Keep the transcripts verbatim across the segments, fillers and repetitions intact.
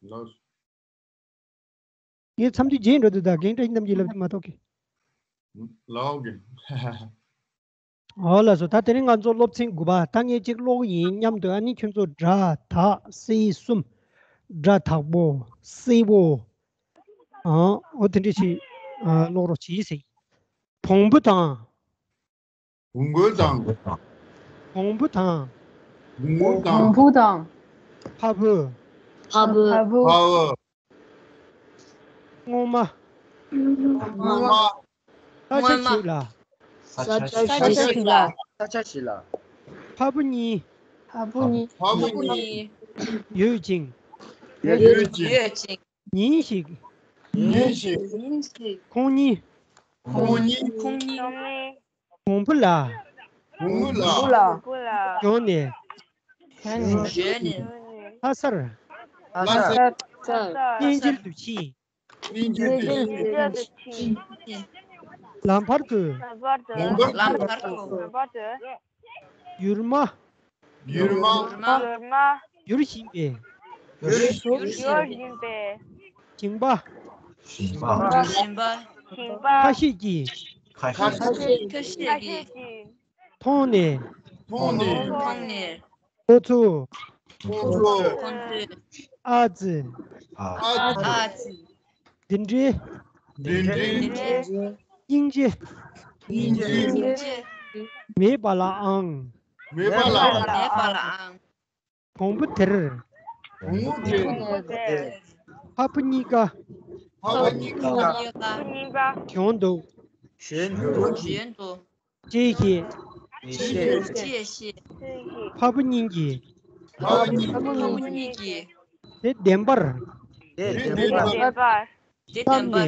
ལགས་སོ། ངས་མཚམས་འཇོག་བརྗེད་འགྲོ་འདུག་ད་རྒན་བཀྲ་ཤིས་རྣམ་རྒྱལ་ལབ་དུས་མ་གཏོགས་ཀི། ལགས་ཀི། ཨོ་ལགས་སོ། ད་དེ་རིང་ང་ཚོ་སློབ་ཚན་དགུ་པ། ད་ངས་གཅིག་ཀློག་ཡིན། མཉམ་དུ། ཨ་ནི་ཁྱོད་ཚོ་སྒྲ་དག་སེ་གསུམ། སྒྲ་དག་པོ། སེ་བོ། ཨ། འོ་དེ་འདྲ་ཞིག་ཨ། ཀློག་རོགས་གྱིས་ཟེར། བོང་བུ་དང་། བོང་བུ་དང་། བོང་བུ་དང་། བོང་བུ་དང་། བོང་བུ་དང་། ཕ་བུ། ཕ་བུ། ཕ་བུ། སྔོན་མ། སྔོན་མ། ས་ཆ་ཞིག་ལ། ས་ཆ་ཞིག་ལ། ས་ཆ་ཞིག་ལ། ཕ་བུ་གཉིས། ཕ་བུ་གཉིས། ཕ་བུ་གཉིས། ཡོད་ཅིང་། ཡོད་ཅིང་། ཡོད་ཅིང་། ཉིན་ཞིག་ཉིན་ཞིག་ཉིན་ཞིག་ཁོང་གཉིས། ཁོང་གཉིས། ཁོང་གཉིས། བོང་བུ་ལ། བོང་བུ་ལ། བོང་བུ་ལ། བོང་བུ་ལ། ཞོན་ནས། ཞོན་ནས། ཞོན་ནས། ལྷ་སར། ལྷ་སར། གཉེན་བྱེད་དུ་ཕྱིན། གཉེན་བྱེད་དུ་ཕྱིན། ལམ་བར་དུ། ལམ་བར་དུ། ལམ་བར་དུ། ཡུར་མ། ཡུར་མ། ཡུར་མ། ཡུར་བཞིན་པའི། ཡུར་བཞིན་པའི། ཞིང་པ། ཞིང་པ། ཞིང་པ། ཞིང་པ། ཁ་ཤས་ཀྱིས། ཁ་ཤས་ཀྱིས། ཁ་ཤས་ཀྱིས། མཐོང་ནས། མཐོང་ནས། མཐོང་ནས། ཁོ་ཚོས། ཁོ་ཚོས། ཁོ་ཚོས། ཨ་ཙི། ཨ་ཙི། ཨ་ཙི། འདི་འདྲའི། འདི་འདྲའི། འདི་འདྲའི། སྙིང་རྗེ། སྙིང་རྗེ། སྙིང་རྗེ། མེད་པ་ལའང་། མེད་པ་ལའང་། མེད་པ་ལའང་། བོང་བུ་དེར། བོང་བུ་དེར། ཕ་བུ་གཉིས་ཀ། ཕ་བུ་གཉིས་ཀ། ཕ་བུ་གཉིས་ཀ། ཞོན་འདུག་ཞོན་འདུག་ཞོན་འདུག་ཅེས་བཤད། ཅེས་བཤད། ཅེས་བཤད། ཕ་བུ་གཉིས་ཀྱིས། ཕ་བུ་གཉིས་ཀྱིས། ཕ་བུ་གཉིས་ཀྱིས། དེ་བདེན་པར། དེ་བདེན་པར། དེ་བདེན་པར། དེ་བདེན་པར།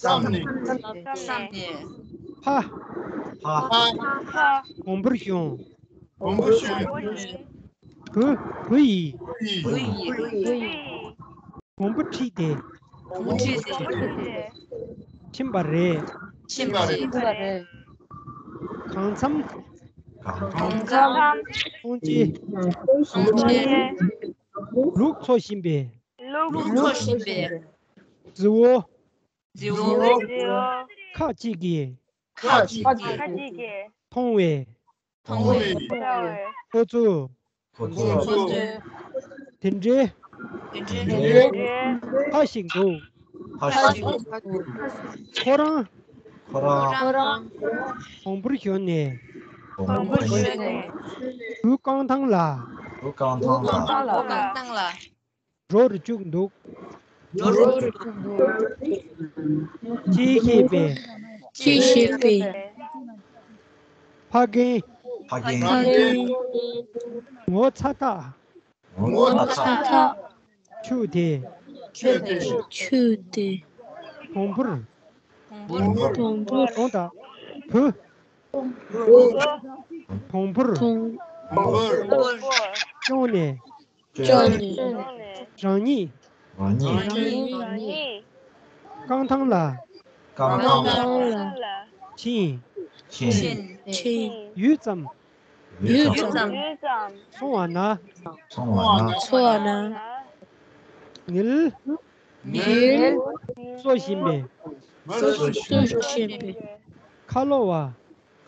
བསམས་ནས། བསམས་ནས། བསམས་ནས། ཕ། ཕ། ཕ། བོང་བུར་ཞོན། བོང་བུར་ཞོན། བུ། བུ་ཡིས། བུ་ཡིས། བུ་ཡིས། བོང་བུ་ཁྲིད་དེ། བོང་བུ་ཁྲིད་དེ། ཕྱིན་པ་རེད། ཕྱིན་པ་རེད། གང་འཚམ། གང་འཚམ། ཁོང་ཚོས། ཁོང་ཚོས། ལུག་འཚོ་བཞིན་པའི། ལུག་འཚོ་བཞིན་པའི། རྫི་བོ། རྫི་བོ། རྫི་བོ། ཁ་ཅིག་གིས། ཁ་ཅིག་གིས། ཁ་ཅིག་གིས། མཐོང་བས། མཐོང་བས། མཐོང་བས། ཁོ་ཚོས། ཁོ་ཚོས། དེ་འདྲའི། དེ་འདྲའི། ཕ་ཞིག་འདུག་ཕ་ཞིག་འདུག་ཁོ་རང་། ཁོ་རང་། བོང་བུར་ཞོན་ནས། བོང་བུར་ཞོན་ནས། བུ་རྐང་ཐང་ལ། བུ་རྐང་ཐང་ལ། བུ་རྐང་ཐང་ལ། འགྲོ་རུ་བཅུག་འདུག་འགྲོ་རུ་བཅུག་འདུག་ཅེས་བཤད་པས། ཅེས་བཤད་པས། ཕ་རྒན། ཕ་རྒན། ཕ་རྒན། ངོ་ཚ་ཐག་ངོ་ཚ་ཐག་ཆུ་དེ། ཆུ་དེ། ཆུ་དེ། བོང་བུར། བོང་བུར། བོང་བུར། བོང་བུ། བོང་བུར། བོང་བུར། བོང་བུར། བཅོམ་ནས། བཅོམ་ནས། རང་ཉིད། རང་ཉིད། རང་ཉིད། རྐང་ཐང་ལ། རྐང་ཐང་ལ། ཕྱིན། ཕྱིན། ཕྱིན། ཡུད་ཙམ། ཡུད་ཙམ། སོང་བ་ན། སོང་བ་ན། སོང་བ་ན། ཉིལ། ཉིལ། གསོ་བཞིན་པའི། གསོ་བཞིན་པའི། ཁ་ལོ་བ།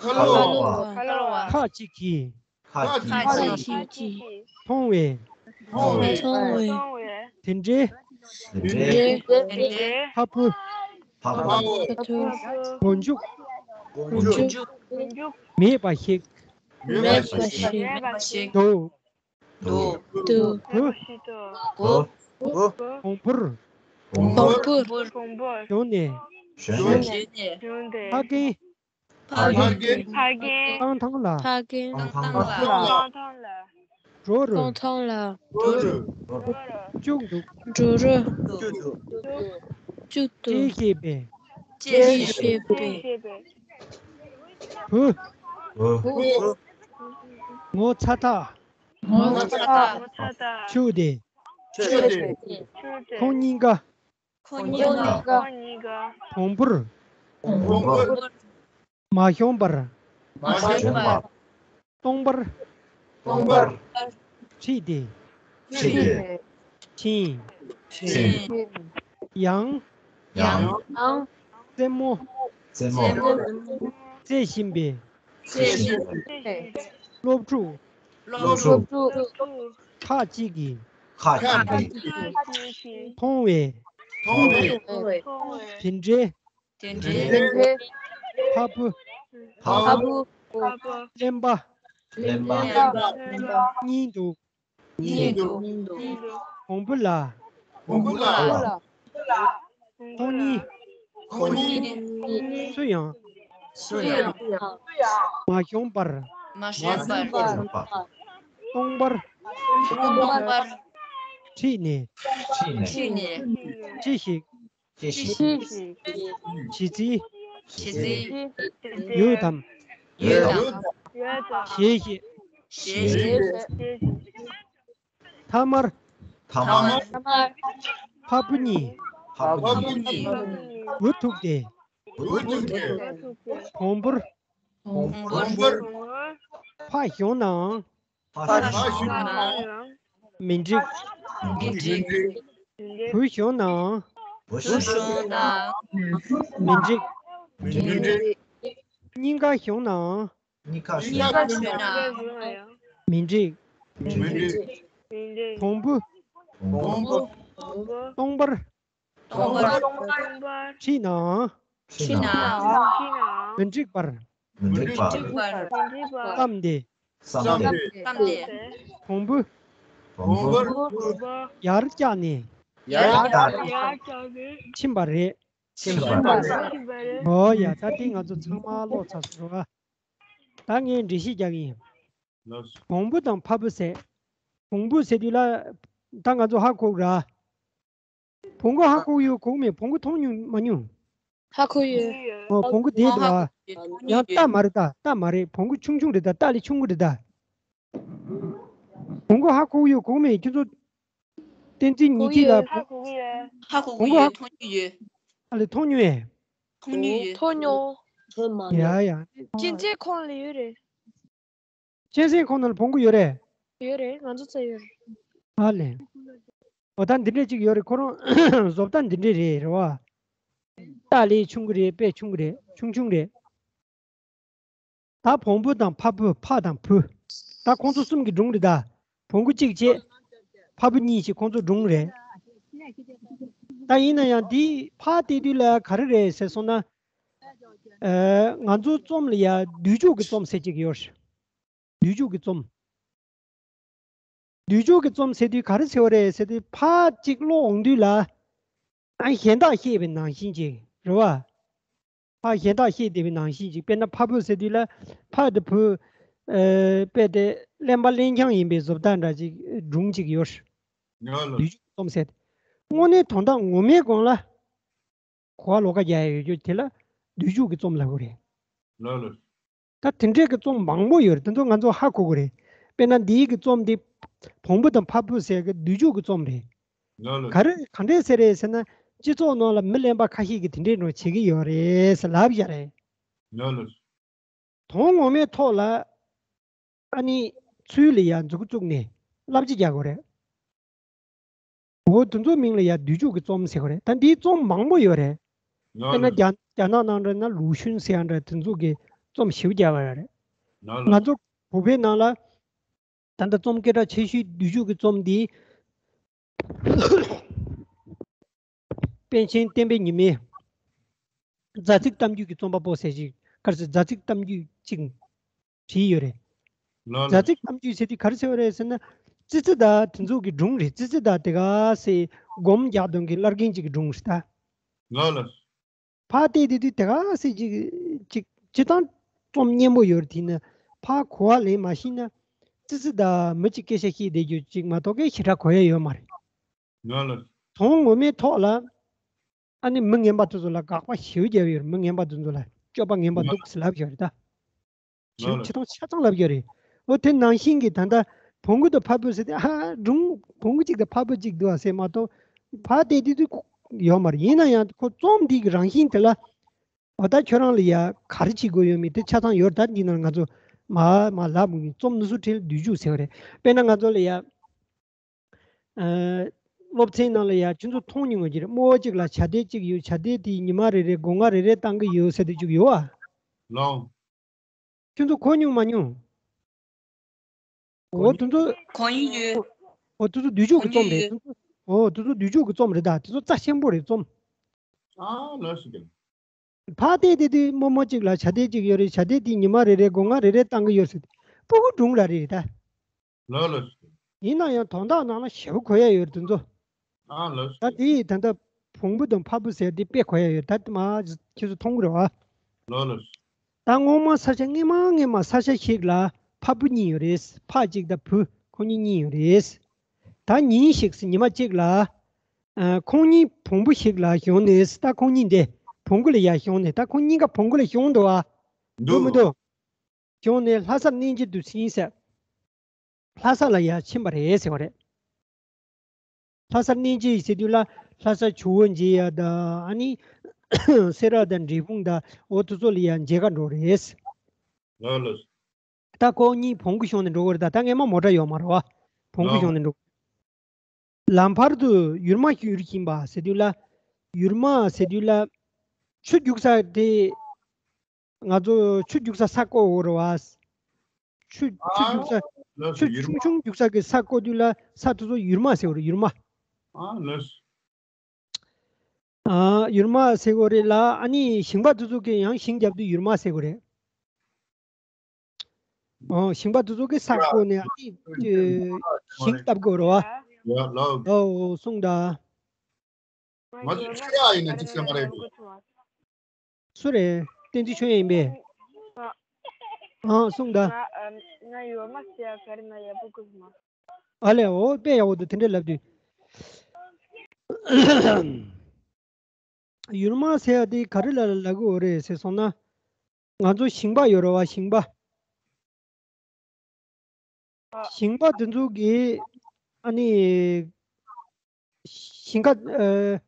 ཁ་ལོ་བ། ཁ་ལོ་བ། ཁ་ཅིག་གིས། ཁ་ཅིག་གིས། མཐོང་བས། མཐོང་བས། དེ་འདྲའི། དེ་འདྲའི། ཕ་བུ། ཕ་བུ། མགོ་མཇུག་མགོ་མཇུག་མེད་པ་ཞིག་མེད་པ་ཞིག་འདུག་འདུག་འདུག་བུ། བུ། བོང་བུར། བོང་བུར། བོང་བུར། ཞོན་ནས། ཞོན་ནས། ཕ་རྒན། ཕ་རྒན། ཕ་རྒན། རྐང་ཐང་ལ། ཕ་རྒན། རྐང་ཐང་ལ། རྐང་ཐང་ལ། འགྲོ་རུ། རྐང་ཐང་ལ། འགྲོ་རུ། བཅུག་འདུག་འགྲོ་རུ། བཅུག་འདུག་ཅེས་བཤད་པས། ཅེས་བཤད་པས། བུ། བུ། ངོ་ཚ་ཐག་ངོ་ཚ་ཐག་ཆུ་དེ། ཆུ་དེ། ཁོང་གཉིས་ཀ་ཁོང་གཉིས་ཀ་བོང་བུར། བོང་བུར། མ་ཤོང་པར། མ་ཤོང་པར། སྟོང་པར། སྟོང་པར། ཁྲིད་དེ། ཁྲིད་དེ། ཕྱིན། ཚེ། ཡང་། ཡང་། རྩེད་མོ། རྩེད་མོ། རྩེ་བཞིན་པའི། རྩེ་བཞིན་པའི། སློབ་ཕྲུག། སློབ་ཕྲུག། ཁག་ཅིག་གིས། ཁག་ཅིག་གིས། མཐོང་བའི། མཐོང་བའི། དེ་འདྲའི། དེ་འདྲའི། ཕ་བུ། ཕ་བུ། གླེན་པ། གླེན་པ། གཉིས་འདུག་གཉིས་འདུག་བོང་བུ་ལ། བོང་བུ་ལ། ཁོང་གཉིས། ཁོང་གཉིས། སུ་ཡང་། སུ་ཡང་། མ་ཤོང་བར། མ་ཤོང་བར། སྟོང་པར། སྟོང་པར། ཁྲིད་ནས། ཁྲིད་ནས། ཅི་ཞིག་ཅི་ཞིག་ཅི་ཞིག་ཇི་སྲིད། ཇི་སྲིད། ཡོད་དམ། ཡོད་དམ། ཞེས་བཤད། ཞེས་བཤད། མཐའ་མར། མཐའ་མར། ཕ་བུ་གཉིས། ཕ་བུ་གཉིས། འུ་ཐུག་སྟེ། འུ་ཐུག་སྟེ། བོང་བུར། བོང་བུར། ཕ་ཤོང་ནའང་། ཕ་ཤོང་ནའང་། མི་འགྲིག་མི་འགྲིག་བུ་ཤོང་ནའང་། བུ་ཤོང་ནའང་། མི་འགྲིག་མི་འགྲིག་སྙིང་ག་ཤོང་ནའང་། སྙིང་ག་ཤོང་ནའང་། མི་འགྲིག་མི་འགྲིག་བོང་བུ། བོང་བུ། སྟོང་པར། སྟོང་པར། ཁྲིད་ནའང་། ཁྲིད་ནའང་། མི་འགྲིག་པར། མི་འགྲིག་པར། བརྩམས་ཏེ། བརྩམས་ཏེ། བོང་བུ། བོང་བུ། ཡར་བཀྱགས་ནས། ཡར་བཀྱགས་ནས། ཕྱིན་པ་རེད། ཕྱིན་པ་རེད། འོ་ཡ། ད་འདི་ང་ཚོ་ཚང་མ་ཀློག་ཚར་སོང་ར། ད་ངས་འགྲེལ་བཤད་རྒྱག་གི་ཡིན། བོང་བུ་དང་ཕ་བུ་ཟེར། བོང་བུ་ཟེར་དུས་ལ། ད་ང་ཚོ་ཧ་གོ་གི་ར། བོང་གུ་ཧ་གོ་ཡོད་གོ་མེད། བོང་གུ་མཐོང་མྱོང་མ་མྱོང་། ཧ་གོ་ཡོད། ཨོ། བོང་གུ་དེ་འདྲ། ཡང་རྟ་མ་རེད་ད། རྟ་མ་རེད། བོང་གུ་ཆུང་ཆུང་རེད་ད། རྟ་ལས་ཆུང་གི་རེད་ད། བོང་གུ་ཧ་གོ་ཡོད་གོ་མེད། ཁྱོད་ཚོ་བསྟན་འཛིན་ཉི་སྐྱིད་ལ། ཧ་གོ་གི་ཡོད། ཧ་གོ་གི་ཡོད། མཐོང་མྱོང་ཡོད། ཨ་ལས་མཐོང་མྱོང་ཡས། མཐོང་མྱོང་ཡོད། མཐོང་མྱོང་། ཡ་ཡ། གཅན་གཟན་ཁོངས་ལ་ཡོད་རེད། གཅན་གཟན་ཁོངས་ནང་ལ་བོང་གུ་ཡོད་རེད། ཡོད་རེད། ང་ཚོ་ཚོ་ཡོད་རེད། ཨ་ལས། འོ་ད་འདི་འདྲས་ཅིག་ཡོད་རེད། ཁོ་རང་བཟོ་ལྟ་འདི་འདྲས་རེད། རེད་བ། རྟ་ལས་ཆུང་གི་རེད། དཔེ་ཆུང་གི་རེད། ཆུང་ཆུང་རེད། ད་བོང་བུ་དང་ཕ་བུ། ཕ་དང་བུ། ད་ཁོང་ཚོ་གསུམ་གྱི་སྒྲུང་རེད་ད། བོང་གུ་གཅིག་བྱས། ཕ་བུ་གཉིས་བྱས། ཁོང་ཚོ་སྒྲུང་རེད། ད་ཡིན་ན་ཡང་འདི་ཕར་བལྟས་དུས་ལ་ག་རེ་རེད་ཟེར་སོང་ན། ཨ། ང་ཚོ་རྩོམ་ལ་ཡ་བསྡུས་ཕྱོགས་ཀྱི་རྩོམ་ཟེར་གཅིག་ཡོད་རེད། བསྡུས་ཕྱོགས་ཀྱི་རྩོམ། བསྡུས་ཕྱོགས་ཀྱི་རྩོམ་ཟེར་དུས་ག་རེ་ཟེར་བ་རེད་ཟེར་དུས། ཕར་གཅིག་ཀློག་འོང་དུས་ལ། ཨ། གཞན་དག་བཤད་པའི་ནང་བཞིན་ཅིག་རེད་བ། ཕར་གཞན་དག་བཤད་བསྡད་པའི་ནང་བཞིན་ཅིག་དཔེར་ན་ཕ་བུ་ཟེར་དུས་ལ། ཕ་དང་བུ། ཨ། དཔེ་དེ་གླེན་པ་གླེན་རྐྱང་ཡིན་པའི་བཟོ་ལྟ་འདྲ་ཅིག་སྒྲུང་ཅིག་ཡོད། ལགས་ལགས། བསྡུས་ཕྱོགས་རྩོམ་ཟེར། དངོས་གནས་དོན་དག་ངོ་མའི་སྒང་ལ། གོ་བ་ལོགས་ཀ་རྒྱག་ཡ་ཡོད་རྒྱུ་དེ་ལ་བསྡུས་ཕྱོགས་ཀྱི་རྩོམ་ལབ་དགོས་རེད། ལགས་ལགས། ད་དེ་འདྲས་ཀྱི་རྩོམ་མང་པོ་ཡོད་རེད། དེ་ཚོ་ང་ཚོ་ཧ་གོ་དགོས་རེད། དཔེར་ན་འདིའི་གི་རྩོམ་འདི་བོང་བུ་དང་ཕ་བུ་ཟེར་གི་བསྡུས་ཕྱོགས་ཀྱི་རྩོམ་རེད། ལགས་ལགས། ག་རེ་ག་འདྲས་ཟེར་རེད་ཟེར་ན། སྤྱི་ཚོགས་ནང་ལ་མི་གླེན་པ་ཁ་ཤས་ཀྱིས་དེ་འདྲས་འདྲ་བྱེད་ཀྱི་ཡོད་རེད་ཟེར་ལབ་བཞག་རེད། ལགས་ལགས། དོན་ངོ་མའི་ཐོག་ལ། ཨ་ནི་ཚུལ་ལ་ཡ་མཛུབ་གུ་བཙུགས་ནས་བསླབ་བྱ་རྒྱག་དགོས་རེད། འོ་དེ་ཚོའི་མིང་ལ་ཡ་བསྡུས་ཕྱོགས་ཀྱི་རྩོམ་ཟེར་དགོས་རེད། ད་འདིའི་རྩོམ་མང་པོ་ཡོད་རེད། དཔེར་ན་རྒྱ་རྒྱ་ནག་ནང་འདྲ་ན་ལུའུ་ཤུན་ཟེར་ཡ་འདྲ། དེ་ཚོ་གི་རྩོམ་ཞེ་པོ་རྒྱག་པ་ཡོད་རེད། ང་ཚོ་བོད་པའི་ནང་ལ་ད་ལྟ་རྩོམ་སྐད་གྲགས་ཆེ་ཤོས་བསྡུས་ཕྱོགས་ཀྱི་རྩོམ་འདི། པཎ་ཆེན་བསྟན་པའི་ཉི་མས་རྫ་ཚིག་གཏམ་རྒྱུད་ཀྱི་རྩོམ་པ་པོ་ཟེར་ཞིག་ག་རེ་ཟེར། རྫ་ཚིག་གཏམ་རྒྱུད་ཅིག་བྲིས་ཡོད་རེད། ལགས་རྫ་ལགས། ཚིག་གཏམ་རྒྱུད་ཟེར་དུས་ག་རེ་ཟེར་བ་རེད་ཟེར་ན། ཙི་ཙི་དག་དེ་ཚོ་གི་སྒྲུང་རེད། ཙི་ཙི་དག་དེ་ག་སེ་སྒོམ་རྒྱག་དོན་གྱི་བླ་རྒན་ཅིག་གི་སྒྲུང་རེད་ད། ལགས་ལགས། ཕར་བལྟས་དེ་དུས་དེ་ག་སེ་ཅིག་ཅིག་སྤྱིར་བཏང་རྩོམ་སྙན་པོ་ཡོད་རེད། དེ་ནི་ཕར་གོ་བ་ལེན་མ་ཤེས་ན། ཙི་ཙི་དག་མི་གཅིག་སྐད་ཆ་བཤད་བསྡད་རྒྱུ་ཅིག་མ་གཏོགས་སྐད་ཞེ་དྲག་གོ་ཡ་ཡོད་མ་རེད། ལགས་ལགས། དོན་ངོ་མའི་ཐོག་ལ། ཨ་ནི་མི་ངན་པ་དེ་ཚོ་ལ་དགག་པ་ཞེ་པོ་རྒྱབ་ཡོད་རེད། མི་ངན་པ་དེ་ཚོ་ལ་སྤྱོད་པ་ངན་པ་འདུག་ཟེར་ལབ་ཡོད་རེད་ད། ལགས་ལགས། ཆེ་མཐོང་ཆ་ཚང་ལབ་ཡོད་རེད། འོ་དེ་ནང་བཞིན་གྱི་ད་ལྟ་བོང་གུ་དང་ཕ་བུ་ཟེར་ཏེ། ཨ། སྒྲུང་བོང་གུ་གཅིག་དང་ཕ་བུ་གཅིག་འདུག་ཨ་ཟེར་མ་གཏོགས། ཕར་བལྟས་དུས་དུས་ཡོད་མ་རེད། ཡིན་ན་ཡང་ཁོ་རྩོམ་འདི་གི་རང་བཞིན་དེ་ལ། འོ་ད་ཁྱོད་རང་ལ་ཡ་ག་རེ་བྱེད་དགོས་ཡོད་མེད་དེ་ཆ་ཚང་ཡོད་རེད། ད་འདི་ནང་ང་ཚོ་མ་མ་ལབ་མི་ཉན། རྩོམ་ནུ་སུ་ཁྲིད་བསྡུས་ཕྱོགས་ཟེར་བ་རེད། དཔེར་ན་ང་ཚོ་ལ་ཡ། ཨ། སློབ་ཚན་ནང་ལ་ཡ་ཁྱོད་ཚོ་མཐོང་མྱོང་ཡོད་ཀྱི་རེད། རྨོ་བོ་གཅིག་ལ་ཇ་དེ་གཅིག་ཡོད། ཇ་དེ་དེ་ཉི་མ་རེ་རེ་སྒོ་ང་རེ་རེ་བཏང་གི་ཡོད་ཟེར་དེ་གཅིག་ཡོད་ཨ། ལའོ། ཁྱོད་ཚོ་གོ་མྱོང་མ་མྱོང་། འོ་དེ་ཚོ། གོ་མྱོང་ཡོད། འོ་དེ་ཚོ་བསྡུས་ཆོས་ཀྱི་རྩོམ་རེད། གོ་མྱོང་ཡོད། འོ་དེ་ཚོ་བསྡུས་ཆོས་ཀྱི་རྩོམ་རེད་ད། དེ་ཚོ་རྩ་ཆེན་པོ་རེད་རྩོམ། ཨ་ལགས་སོ། ཕ་དེ་དེ་དེ་རྨོ་མོ་གཅིག་ལ་ཇ་དེ་གཅིག་ཡོད་རེད། ཇ་དེ་དེ་ཉི་མ་རེ་རེ་སྒོ་ང་རེ་རེ་བཏང་གི་ཡོད་ཟེར་ཏེ་སྤུ་གུ་སྒྲུང་ར་རེད་ད། ལགས་ལགས་སོ། ཡིན་ན་ཡང་དོན་དག་ནང་ལ་ཞེ་པོ་གོ་ཡ་ཡོད་རེད་དེ་ཚོ། ཨ་ལགས་སོ། ད་དེ་ད་ལྟ་བོང་བུ་དང་ཕ་བུ་ཟེར་དེ་དཔེ་གོ་ཡ་ཡོད་ད། དེ་མ་ཁྱེད་ཚོ་མཐོང་གི་རེད་བ། ལགས་ལགས་སོ། ད་སྔོན་མ་ས་ཆ་སྔོན་མ་སྔོན་མ་ས་ཆ་ཞིག་ལ་ཕ་བུ་གཉིས་ཡོད་རེད། ཕ་གཅིག་དང་བུ་ཁོ་གཉིས་གཉིས་ཡོད་རེད། ད་ཉིན་ཞིག་ཉི་མ་གཅིག་ལ། ཨ། ཁོང་གཉིས་བོང་བུ་ཞིག་ལ་ཞོན་ནས། ད་ཁོང་གཉིས་འདི་བོང་གུ་ལ་ཡར་ཞོན་ནས། ད་ཁོང་གཉིས་ཀ་བོང་གུ་ལ་ཞོན་འདུག་བ། འདུག་འདུག་མི་འདུག་ཞོན་ནས་ལྷ་སར་གནས་མཇལ་དུ་ཕྱིན་ཟེར། ལྷ་ས་ལ་ཡར་ཕྱིན་པ་རེད་ཟེར་བ་རེད། ལྷ་སར་གནས་མཇལ་ཟེར་དུས་ལ་ལྷ་སར་ཇོ་བོ་མཇལ་ཡ་དང་། ཨ་ནི་སེ་ར་དང་འབྲས་སྤུངས་དང་འོ་དེ་ཚོ་ལ་ཡར་མཇལ་ག་འགྲོ་རེད། ལགས་ལགས། ད་ཁོ་གཉིས་བོང་གུ་ཞོན་ནས་འགྲོ་གི་རེད་ད། ད་སྔོན་མ་མོ་ཊ་ཡོད་མ་རེད་བ། བོང་གུ་ལགས། ཞོན་ནས་འགྲོ། ལམ་བར་དུ་ཡུར་མ་ཡུར་བཞིན་པ་ཟེར་དུས་ལ། ཡུར་མ་ཟེར་དུས་ལ། ཆུ་རྒྱུག་ས་དེ། ང་ཚོ་ཆུ་རྒྱུག་ས་ས་བརྐོ་འོ་རེད་བ། ཆུ་ཆུ་རྒྱུག་ས། ལགས་སོ། ཆུ་ཡུར་མ། ཆུང་ཆུང་རྒྱུག་ས་གི་ས་བརྐོ་དུས་ལ་ས་དེ་ཚོ་ཡུར་མ་ཟེར་བ་རེད། ཡུར་མ། ཨ་ལགས་སོ། ཨ། ཡུར་མ་ཟེར་གོ་རེད་ལ། ཨ་ནི་ཞིང་པ་དེ་ཚོ་གིས་ཡང་ཞིང་རྒྱབ་དུས་ཡུར་མ་ཟེར་གོ་རེད། ཨོ། ཞིང་པ་དེ་ཚོ་གིས་ས་བརྐོ་ནས་ཨ་ནི་ཞིང་བཏབ་གོ་རེད་བ། ཡ་ལགས། ཨོ་གསུངས་ད། ང་ཚོ་ཆོས་ཡག་ཡིན་ན་ཅིག་སེམས་མ་རེད་འདུག་སུ་རེད། བསྟན་འཛིན་ཆོས་དབྱངས་ཡིན་པས། ཨ། གསུངས་ད། ང་ང་ཡུར་མ་ཟེར་ཡ་ག་རེ་ན་ཡག་པོ་གོ་མ། ཨ་ལས། འོ་དཔེ་ཡག་པོ་འདུག་དེ་འདྲ་ལབ་དུས། ཡུར་མ་ཟེར་ཡ་དེ་ག་རེ་ལ་ལབ་གི་ཡོད་རེད་ཟེར་སོང་ན། ང་ཚོ་ཞིང་པ་ཡོད་རེད་བ། ཞིང་པ། ཞིང་པ་དེ་ཚོ་གིས་ཨ་ནི་ཞིང་ཁ། ཨ།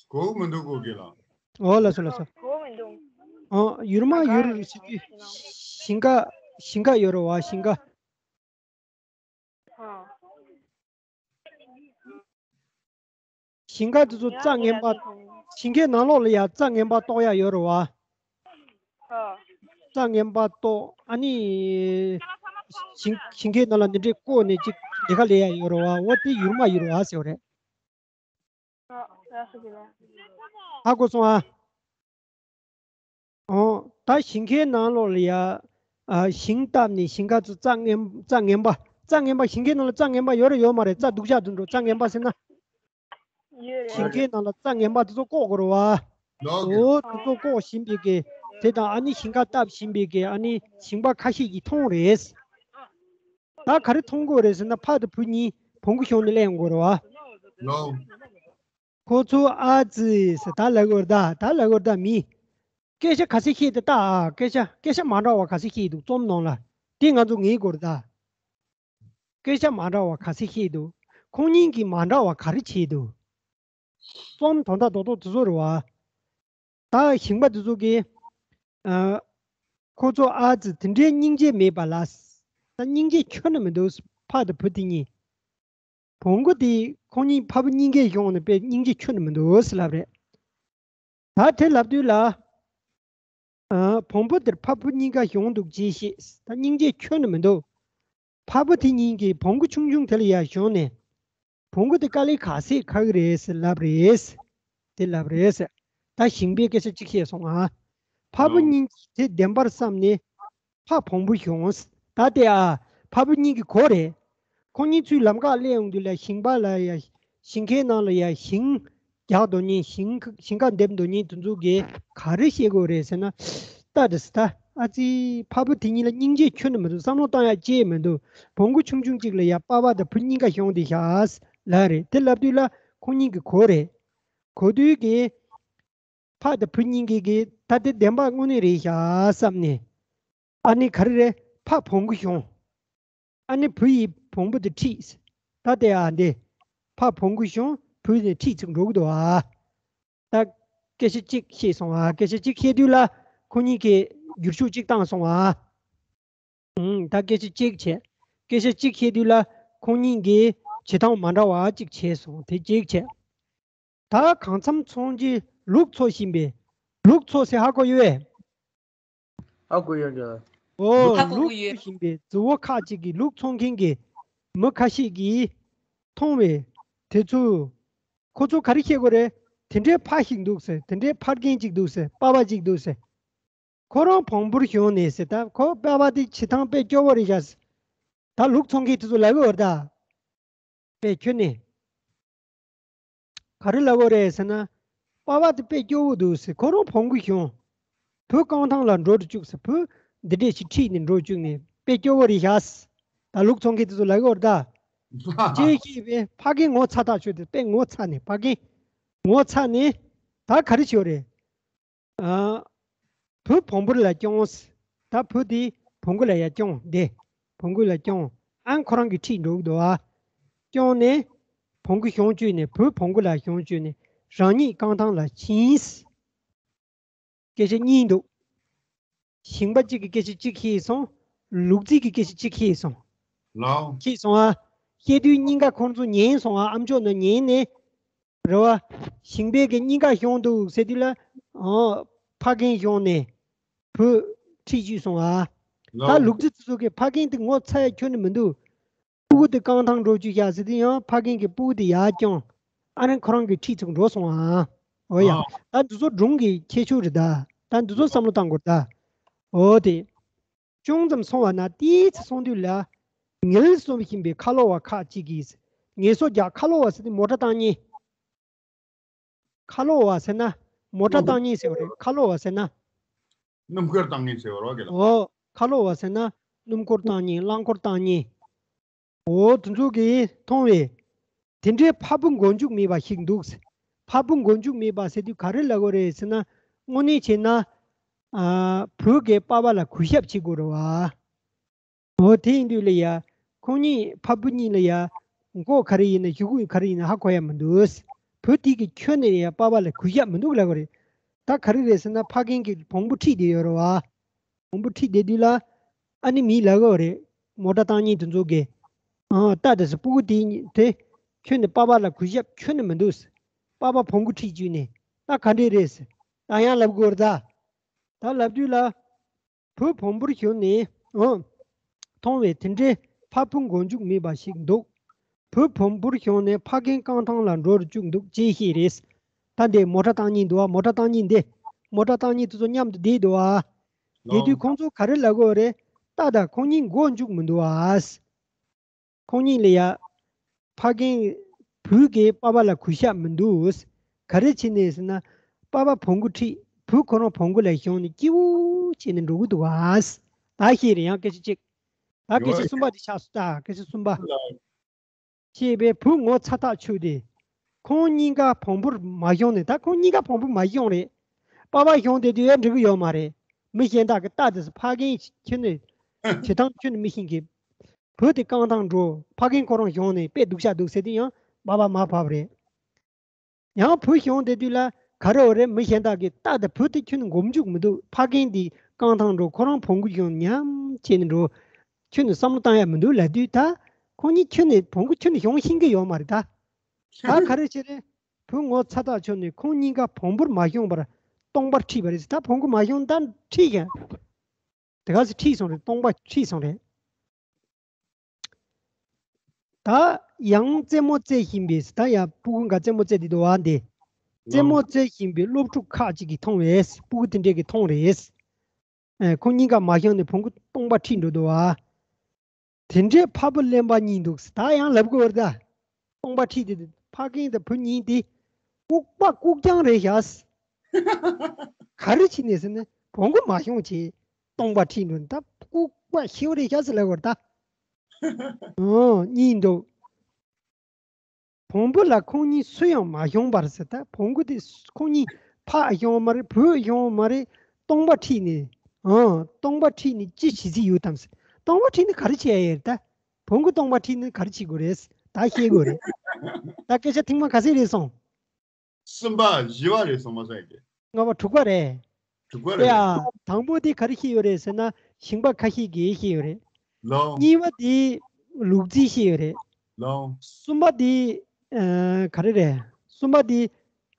གོ་མི་འདུག་གོ་གི་ལ། ཨོ་ལགས་སོ་ལགས་སོ། གོ་མི་འདུག་ཨོ་ཡུར་མ་ཡུར་ཞིང་ཁ། ཞིང་ཁ་ཡོད་རེད་བ། ཞིང་ཁ། ཨ། ཞིང་ཁ་དེ་ཚོ་རྩྭ་ངན་པ། ཞིང་ཁའི་ནང་ལོགས་ལ་ཡ་རྩྭ་ངན་པ་གཏོགས་ཡ་ཡོད་རེད་བ། རྩྭ་ངན་པ་གཏོགས། ཨ་ནི་ཞིང་ཞིང་ཁའི་ནང་ལ་འདི་འདྲའི་བརྐོས་ནས་ཅིག་ལས་ཀ་ལས་ཡ་ཡོད་རེད་བ། འོ་དེ་ཡུར་མ་ཡུར་བ་ཟེར་བ་རེད། ཧ་གོ་སོང་ཨ། ཨོ། ད་ཞིང་ཁའི་ནང་ལོགས་ལ་ཡ། ཨ། ཞིང་བཏབ་ནས་ཞིང་ཁ་ཚོ་རྩྭ་ངན་རྩྭ་ངན་པ། རྩྭ་ངན་པ། ཞིང་ཁའི་ནང་ལ་རྩྭ་ངན་པ་ཡོད་རེད་ཡོད་མ་རེད། རྩྭ་སྡུག་ཅག་དེ་འདྲ་རྩྭ་ངན་པ་ཟེར་ན། ཡོད་རེད། ཞིང་ཁའི་ནང་ལ་རྩྭ་ངན་པ་དེ་ཚོ་བཀོག་དགོས་རེད་བ། ལོག་གི། འོ་དེ་ཚོ་བཀོག་བཞིན་པའི་གི། དེ་དང་ཨ་ནི་ཞིང་ཁ་བཏབ་བཞིན་པའི་གི་ཨ་ནི་ཞིང་པ་ཁ་ཤས་ཀྱིས་མཐོང་རེད། ད་ག་རེ་མཐོང་གི་རེད་ཟེར་ན། ཕ་དང་བུ་གཉིས་བོང་གུ་ཞོན་ནས་སླེབས་ཡོང་གི་རེད་བ། ལོག་ཁོ་ཚོ་ཨ་ཙི་ཟེར་ད་ལབ་ཀྱི་ཡོད་རེད་ད། ད་ལབ་ཀྱི་ཡོད་རེད་ད། མི། སྐད་ཆ་ག་ཚོད་བཤད་དེ་ལྟ་ཨ། སྐད་ཆ་སྐད་ཆ་མ་འདྲ་བ་ག་ཚོད་བཤད་འདུག་རྩོམ་ནང་ལ། དེ་ང་ཚོ་ངེས་དགོས་རེད་ད། སྐད་ཆ་མ་འདྲ་བ་ག་ཚོད་བཤད་འདུག་ཁོང་གཉིས་ཀྱིས་མ་འདྲ་བ་ག་རེ་བྱས་འདུག་རྩོམ་དོན་དག་རྡོག་རྡོག་དེ་ཚོ་རེད་བ། ད་ཞིང་པ་དེ་ཚོ་གིས། ཨ། ཁོ་ཚོ་ཨ་ཙི་དེ་འདྲའི་སྙིང་རྗེ་མེད་པ་ལ། ད་སྙིང་རྗེ་ཁྱོན་ནས་མི་འདུག་ཕ་དང་བུ་དེ་གཉིས། བོང་གུ་དེ་ཁོང་གཉིས་ཕ་བུ་གཉིས་ཀའི་གཞུང་ནས་དཔེ་སྙིང་རྗེ་ཁྱོན་ནས་མི་འདུག་ཟེར་ལབ་རེད། ད་དེ་ལབ་དུས་ལ། ཨ། བོང་བུ་དེར་ཕ་བུ་གཉིས་ཀ་ཞོན་འདུག་ཅེས་བཤད། ད་སྙིང་རྗེ་ཁྱོན་ནས་མི་འདུག་ཕ་བུ་དེ་གཉིས་ཀྱིས་བོང་གུ་ཆུང་ཆུང་དེ་ལ་ཡར་ཞོན་ནས། བོང་གུ་དེ་དཀའ་ལས་ག་ཚོད་ཁག་གི་རེད་ཟེར་ལབ་རེད། དེ་ལབ་རེད་ཟེར། ད་ཞིང་པས་སྐད་ཆ་གཅིག་བཤད་སོང་ཨ། ཕ་བུ་གཉིས་ཀྱིས་དེ་བདེན་པར་བསམ་ནས། ཕ་བོང་བུ་ཞོན། ད་དེ་ཨ། ཕ་བུ་གཉིས་ཀྱིས་གོ་རེད། ཁོང་གཉིས་ཚུར་ལམ་ཁ་སླེབས་ཡོང་དུས་ལ་ཞིང་པ་ལ་ཡ། ཞིང་ཁའི་ནང་ལ་ཡ་ཞིང་རྒྱག་འདོད་མཁན། ཞིང་ཞིང་ཁ་འདེབས་འདོད་མཁན་དེ་ཚོ་གིས་ག་རེ་བཤད་དགོས་རེད་ཟེར་ན། ལྟ་དེ་སི་ད་ཨ་ཙི། ཕ་བུ་དེ་གཉིས་ལ་སྙིང་རྗེ་ཁྱོན་ནས་མི་འདུག་བསམ་བློ་བཏང་ཡ་ཅི་ཡང་མི་འདུག་བོང་གུ་ཆུང་ཆུང་གཅིག་ལ་ཡ་པ་ཕ་དང་བུ་གཉིས་ཀ་ཞོན་བསྡད་ཤག་ལབ་རེད། དེ་ལབ་དུས་ལ་ཁོང་གཉིས་ཀྱིས་གོ་རེད། གོ་དུས་ཀྱི་ཕ་དང་བུ་གཉིས་ཀྱིས་ཀྱི་ད་དེ་བདེན་པ་དངོས་གནས་རེད་ཤག་བསམ་ནས། ཨ་ནི་ག་རེ་རེད། ཕ་བོང་གུ་ཞོན། ཨ་ནི་བུ་ཡིས་བོང་བུ་དེ་ཁྲིད། ད་དེ་ཨ་འདི། ཕ་བོང་གུ་ཞོན། བུ་ནི་ཁྲིད་ཚུར་འགྲོ་གི་འདུག་ཨ། ད་སྐད་ཆ་གཅིག་བཤད་སོང་ཨ། སྐད་ཆ་གཅིག་བཤད་དུས་ལ་ཁོ་གཉིས་ཀྱིས་ འགྱུར་ཤུགས་གཅིག་བཏང་སོང་ཨ། ཨུམ། ད་སྐད་ཆ་གཅིག་བྱས། སྐད་ཆ་གཅིག་བཤད་དུས་ལ་ཁོང་གཉིས་ཀྱིས་བྱེད་སྟངས་མ་འདྲ་བ་གཅིག་བྱས་སོང་། དེ་གཅིག་བྱས། ད་གང་འཚམ་ཚོང་རྒྱུ་ལུག་འཚོ་བཞིན་པའི། ལུག་འཚོ་ཟེར་ཧ་གོ་ཡོད་པས། ཧ་གོ་ཡོད་འདྲ། ཨོ། ཧ་གོ་ལུག་གི་ཡོད། འཚོ་བཞིན་པའི་རྫི་བོ་ཁག་ཅིག་གིས་ལུག་འཚོ་མཁན་གྱི་མི་ཁ་ཤས་ཀྱིས་མཐོང་བས། དེ་ཚོས། ཁོ་ཚོ་ག་རེ་བཤད་དགོས་རེད། དེ་འདྲའི་ཕ་ཞིག་འདུག་ཟེར། དེ་འདྲའི་ཕ་རྒན་ཅིག་འདུག་ཟེར། པ་ཕ་ཅིག་འདུག་ཟེར། ཁོ་རང་བོན་པོར་ཞོན་ནས་ཟེར། ད་ཁོ་པ་ཕ་དེ་བྱེད་སྟངས་དཔེ་སྐྱོ་བོ་རེད་ཤག་ཟེར། ད་ལུག་འཚོ་མཁན་དེ་ཚོ་ལབ་ཀྱི་ཡོད་རེད་ད། དཔེ་ཁྱོན་ནས། ག་རེ་ལབ་ཀྱི་ཡོད་རེད་ཟེར་ན། པ་ཕ་དེ་དཔེ་སྐྱོ་བོ་འདུག་ཟེར། ཁོ་རང་བོན་པོར་ཞོན། བུ་རྐང་ཐང་ལ་འགྲོ་རུ་བཅུག་ཟེར། བུ་འདི་འདྲས་ཞིག་ཁྲིད་ནས་འགྲོ་བཅུག་ནས་དཔེ་སྐྱོ་བོ་རེད་ཤག་ཟེར། ད་ལུག་འཚོ་མཁན་དེ་ཚོ་ལབ་ཀྱི་ཡོད་རེད་ད། ཅེས་བཤད་པས་ཕ་རྒན་ངོ་ཚ་ཐག་ཆོད་དེ། དཔེ་ངོ་ཚ་ནས། ཕ་རྒན་ངོ་ཚ་ནས་ད་ག་རེ་བྱེད་ཀྱི་ཡོད་རེད། ཨ། བུ་བོན་པོ་ལ་སྐྱོངས། ད་བུ་དེ་བོན་པོ་ལ་ཡར་སྐྱོངས་ཏེ། བོན་པོ་ལ་སྐྱོངས། ཨ་ཁོ་རང་གིས་ཁྲིད་འགྲོ་གི་འདུག་ཨ། སྐྱོངས་ནས་བོན་པོར་ཞོན་བཅུག་ནས། བུ་བོན་པོ་ལ་ཞོན་བཅུག་ནས་རང་ཉིད་རྐང་ཐང་ལ་ཕྱིན། སྐད་ཆ་གཉིས་འདུག། ཞིང་པ་གཅིག་གིས་སྐད་ཆ་གཅིག་བཤད་སོང་། ལུག་རྫི་གིས་སྐད་ཆ་གཅིག་བཤད་སོང་། ལའོ། བཤད་སོང་ཨ། བཤད་དུས་གཉིས་ཀ་ཁོང་ཚོ་ཉན་སོང་ཨ། ཨ་མཆོག་ནས་ཉན་ནས། རེད་བ། ཞིང་པས་ཀྱི་གཉིས་ཀ་ཞོན་འདུག་ཟེར་དུས་ལ། ཨོ། ཕ་རྒན་ཞོན་ནས་བུ་ཁྲིད་བཅུག་སོང་ཨ། ད་ལའོ། ལུག་རྫི་དེ་ཚོ་གིས་ཕ་རྒན་དེ་ངོ་ཚ་ཡ་ཁྱོན་ནས་མི་འདུག། སྤུ་གུ་དེ་རྐང་ཐང་འགྲོ་བཅུག་ཤག་ཟེར་དུས་ཡང་ཕ་རྒན་གྱིས་སྤུ་གུ་དེ་ཡར་བསྐྱངས། ཨ་ནི་ཁོ་རང་གིས་ཁྲིད་བཅུག་འགྲོ་སོང་ཨ། འོ་ཡ། ཨ། ད་འདི་ཚོ་སྒྲུང་གི་ཁྱད་ཆོས་རེད་ད། ད་འདི་ཚོ་བསམ་བློ་བཏང་དགོས་ད། འོ་དེ། ཅུང་ཙམ་སོང་བ་ན་ཏོག་ཙམ་སོང་དུས་ལ། ངལ་གསོ་བཞིན་པའི་ཁ་ལོ་བ་ཁག་ཅིག་གིས། ངལ་གསོ་རྒྱག། ཁ་ལོ་བ་ཟེར་དུས་མོ་ཊ་བཏང་མཁན། ཁ་ལོ་བ་ཟེར་ན་མོ་ཊ་བཏང་མཁན་ཟེར་བ་རེད། ཁ་ལོ་བ་ཟེར་ན། སྣུམ་འཁོར་བཏང་མཁན་ཟེར་བ་རེད་ག་ལ། འོ། ཁ་ལོ་བ་ཟེར་ན་སྣུམ་འཁོར་བཏང་མཁན། རླངས་འཁོར་བཏང་མཁན། འོ། དེ་ཚོ་གིས་མཐོང་བས། དེ་འདྲའི་ཕ་བུ་མགོ་མཇུག་མེད་པ་ཞིག་འདུག། ཕ་བུ་མགོ་མཇུག་མེད་པ་ཟེར་དུས་ག་རེ་ལབ་དགོས་རེད་ཟེར་ན། དངོས་གནས་བྱས་ན། ཨ། བུ་གིས་པ་ཕ་ལ་གུས་ཞབས་བྱེད་དགོས་རེད་བ། འོ། དེ་ཡིན་དུས་ལ་ཡ། ཁོང་གཉིས་ཕ་བུ་གཉིས་ལ་ཡ། མགོ་ག་རེ་ཡིན་ན། གཞུག་གུ་ག་རེ་ཡིན་ན་ཧ་གོ་ཡ་མི་འདུག། བུ་དེ་གིས་ཁྱོན་ནས་ཡ་པ་ཕ་ལ་གུས་ཞབས་མི་འདུག་ལབ་དགོས་རེད། ད་ག་རེ་རེད་ཟེར་ན། ཕ་རྒན་གྱིས་བོང་བུ་ཁྲིད་བསྡད་ཡོད་རེད་བ། བོང་བུ་ཁྲིད་བསྡད་དུས་ལ། ཨ་ནི་མིས་ལབ་ཀྱི་ཡོད་རེད། མོ་ཊ་བཏང་མཁན་དེ་ཚོ་གིས། ཨ། ལྟ་དེ་ཟེར། སྤུ་གུ་དེ་དེ་ཁྱོན་ནས་པ་ཕ་ལ་གུས་ཞབས་ཁྱོན་ནས་མི་འདུག། པ་ཕ་བོང་གུ་ཁྲིད་བཅུག་ནས། ད་ག་འདྲས་རེད་ཟེར། ད་ཡང་ལབ་དགོས་རེད་ད། ད་ལབ་དུས་ལ། བུ་བོང་བུར་ཞོན་ནས། ཨོ། མཐོང་བས། དེ་འདྲའི་ཕ་བུ་མགོ་མཇུག་མེད་པ་ཞིག་འདུག། བུ་བོང་བུར་ཞོན་ནས་ཕ་རྒན་རྐང་ཐང་ལ་འགྲོ་རུ་བཅུག་འདུག་ཅེས་བཤད་རེད། ད་འདི་མོ་ཊ་བཏང་མཁན་འདུག་ཨ། མོ་ཊ་བཏང་མཁན་འདི། མོ་ཊ་བཏང་མཁན་དེ་ཚོ་མཉམ་དུ་བསྡད་འདུག་ཨ། བསྡད་དུས་ཁོང་ཚོ་ག་རེ་ལབ་ཀྱི་ཡོད་རེད། ལྟ་དང་། ཁོང་གཉིས་མགོ་མཇུག་མི་འདུག་ཨ། ཁོང་གཉིས་ལ་ཡ། ཕ་རྒན། བུ་གིས་པ་ཕ་ལ་གུས་ཞབས་མི་འདུག། ག་རེ་བྱས་ནས་ཟེར་ན། པ་ཕ་བོང་གུ་ཁྲིད། བུ་ཁོ་རང་བོང་གུ་ལ་ཞོན་ནས་སྐྱིད་པོ་བྱས་ནས་འགྲོ་གི་འདུག་ཨ། ད་བཤད་རེད། ཡང་སྐད་ཆ་གཅིག། ད་སྐད་ཆ་གསུམ་པ་དེ་ཆགས་སོང་། ད་སྐད་ཆ་གསུམ་པ། ཅེས་པས་བུ་ངོ་ཚ་ཐག་ཆོད་དེ། ཁོང་གཉིས་ཀ་བོང་བུར་མ་ཞོན་ནས། ད་ཁོང་གཉིས་ཀ་བོང་བུར་མ་ཞོན་རེད། པ་ཕ་ཞོན་བསྡད་དུས་ཡང་འགྲིག་གི་ཡོད་མ་རེད། མི་གཞན་དག་གིས་ལྟ་དེ་ཚོ། ཕ་རྒན་ཁྱོན་ནས་བྱེད་སྟངས་ཁྱོན་ནས་མི་ཤེས་མཁན། བུ་དེ་རྐང་ཐང་འགྲོ། ཕ་རྒན་ཁོ་རང་ཞོན་ནས་དཔེ་སྡུག་ཤ་འདུག་ཟེར་དུས་ཡང་པ་ཕ་མར་བབས་རེད། ཡང་བུ་ཞོན་བསྡད་དུས་ལ་ག་རེ་ཡོད་རེད། མི་གཞན་དག་གིས་ལྟ་དང་། བུ་དེ་ཁྱོན་ནས་མགོ་མཇུག་མི་འདུག། ཕ་རྒན་དེ་རྐང་ཐང་འགྲོ། ཁོ་རང་བོང་གུ་ཞོན་མཉམ་བྱས་ནས་འགྲོ། ཁྱོན་ནས་བསམ་བློ་བཏང་ཡ་མི་འདུག་ལབ་དུས། ད་ཁོང་གཉིས་ཁྱོན་ནས་བོང་གུ་ཁྱོན་ནས་ཞོན་ཤེས་ཀྱི་ཡོད་མ་རེད་ད། ད་ག་རེ་བྱས་རེད། བུ་ངོ་ཚ་ཐག་ཆོད་ནས་ཁོང་གཉིས་ཀ་བོང་བུར་མ་ཞོན་པར་སྟོང་པ་ཁྲིད་པ་རེད། ད་བོང་གུ་མ་ཞོན། ད་ཁྲིད་ཀྱང་། དེ་ག་ཚོད་ཁྲིད་སོང་རེད། སྟོང་པ་ཁྲིད་སོང་རེད། ད་ཡང་རྩེད་མོ་རྩེ་བཞིན་པའི། ད་ཡང་སྤུ་གུ་འགའ་རྩེད་མོ་རྩེ་བསྡད་འདུག་བ། འདི་རྩེད་མོ་རྩེ་བཞིན་པའི་སློབ་ཕྲུག་ཁག་ཅིག་གིས་མཐོང་བས། སྤུ་གུ་དེ་འདྲས་ཀྱིས་མཐོང་རེད། ཨེ། ཁོང་གཉིས་ཀ་མ་ཞོན་ནས་བོང་གུ་སྟོང་པ་ཁྲིད་འགྲོ་འདུག་བ། དེ་འདྲའི་ཕ་བུ་གླེན་པ་གཉིས་འདུག། ད་ཡང་ལབ་དགོས་རེད་ད། སྟོང་པ་ཁྲིད་དེ། ཕ་རྒན་དང་བུ་གཉིས་དེ་ལྐུགས་པ་ལྐུགས་རྐྱང་རེད་ཤག། ག་རེ་བྱས་ནས་ཟེར་ན། བོང་གུ་མ་ཞོན་བྱས་སྟོང་པ་ཁྲིད་འགྲོ། ད་ལྐུགས་པ་ཞེ་པོ་རེད་ཤག་ཟེར་ལབ་དགོས་རེད་ད། ཨོ། གཉིས་འདུག། བོང་བུ་ལ་ཁོང་གཉིས་སུ་ཡང་མ་ཞོན་པར་ཟེར། ད་བོང་གུ་དེ་ཁོང་གཉིས་ཕ་ཞོན་མ་རེད། བུ་ཞོན་མ་རེད། སྟོང་པ་ཁྲིད་ནས། ཨང་། སྟོང་པ་ཁྲིད་ནས་ཅི་བྱེད་རྩིས་ཡོད་དམ་ཟེར། སྟོང་པ་ཁྲིད་ནས་ག་རེ་བྱེད་ཡ་ཡོད་རེད་ད། བོང་གུ་སྟོང་པ་ཁྲིད་ནས་ག་རེ་བྱེད་དགོས་རེད། ད་ཤེས་དགོས་རེད། ད་སྐད་ཆ་ཐེངས་མ་ག་ཚོད་རེད་སོང་། གསུམ་པ། བཞི་པ་རེད་སོང་མ་སོང་ཡ་གི། ལྔ་པ། དྲུག་པ་རེད། དྲུག་པ་རེད། དེ་ཡ་དང་པོ་དེ་ག་རེ་བཤད་ཡོད་རེད་ཟེར་ན་ཞིང་པ་ཁ་ཤས་ཀྱིས་བཤད་ཡོད་རེད། ལོ། གཉིས་པ་དེ་ལུག་རྫི་བཤད་ཡོད་རེད། ལོ། གསུམ་པ་དེ་ཨ་ག་རེ་རེད། གསུམ་པ་དེ་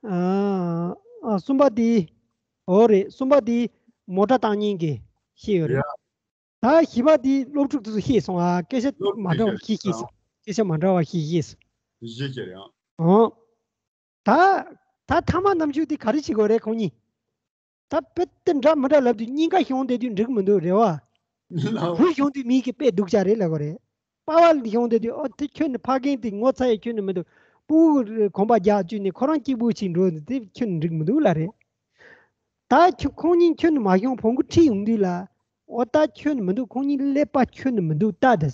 ཨ་ཨ་གསུམ་པ་དེ་འོ་རེད། གསུམ་པ་དེ་མོ་ཊ་བཏང་མཁན་གྱིས་བཤད་ཡོད་རེད། ཡ། ད་བཞི་པ་དེ་སློབ་ཕྲུག་དེ་ཚོ་ཤེས་སོང་ཨ། སྐད་ཆ་སློབ་མ་འདྲ་བ་ཕྲུག་ཤེས་ཤེས་སོང་། སྐད་ཆ་མ་འདྲ་བ་ཤེས་ཤེས་སོང་། བཞི་ཅེར་ཡང་། ཨོ། ད་ད་ཐ་མ་རྣམ་ཤུགས་དེ་ག་རེ་བྱེད་དགོས་རེད་ཁོང་གཉིས། ད་དཔེ་དེ་འདྲ་མི་འདྲ་ལབ་དུས་གཉིས་ཀ་ཤོང་བསྡད་དུས་འགྲིག་མི་འདུག་རེད་བ། ལའོ། བུ་ཤོང་དུས་མི་གི་དཔེ་སྡུག་ཅག་རེད་ལབ་དགོས་རེད། པ་ཕ་ལ་ཤོང་བསྡད་དུས་ཨོ་དེ་ཁྱོད་ནི་ཕ་རྒན་དེ་ངོ་ཚ་ཡ་ཁྱོད་ནི་མི་འདུག་སྤུ་གུ་གོམ་པ་རྒྱག་བཅུག་ནས་ཁོ་རང་སྐྱིད་པོ་ཅིག་འགྲོ་འདུག་དེ་ཁྱོད་ནི་འགྲིག་མི་འདུག་ལབ་རེད། ད་ཁྱོད་ཁོང་གཉིས་ཁྱོད་ནི་མ་ཤོང་བོང་གུ་ཁྲིད་ཡོང་དུས་ལ། ཨོ་ད་ཁྱོད་ནི་མི་འདུག་ཁོང་གཉིས་ཀླད་པ་ཁྱོད་ནི་མི་འདུག་ད་དེ།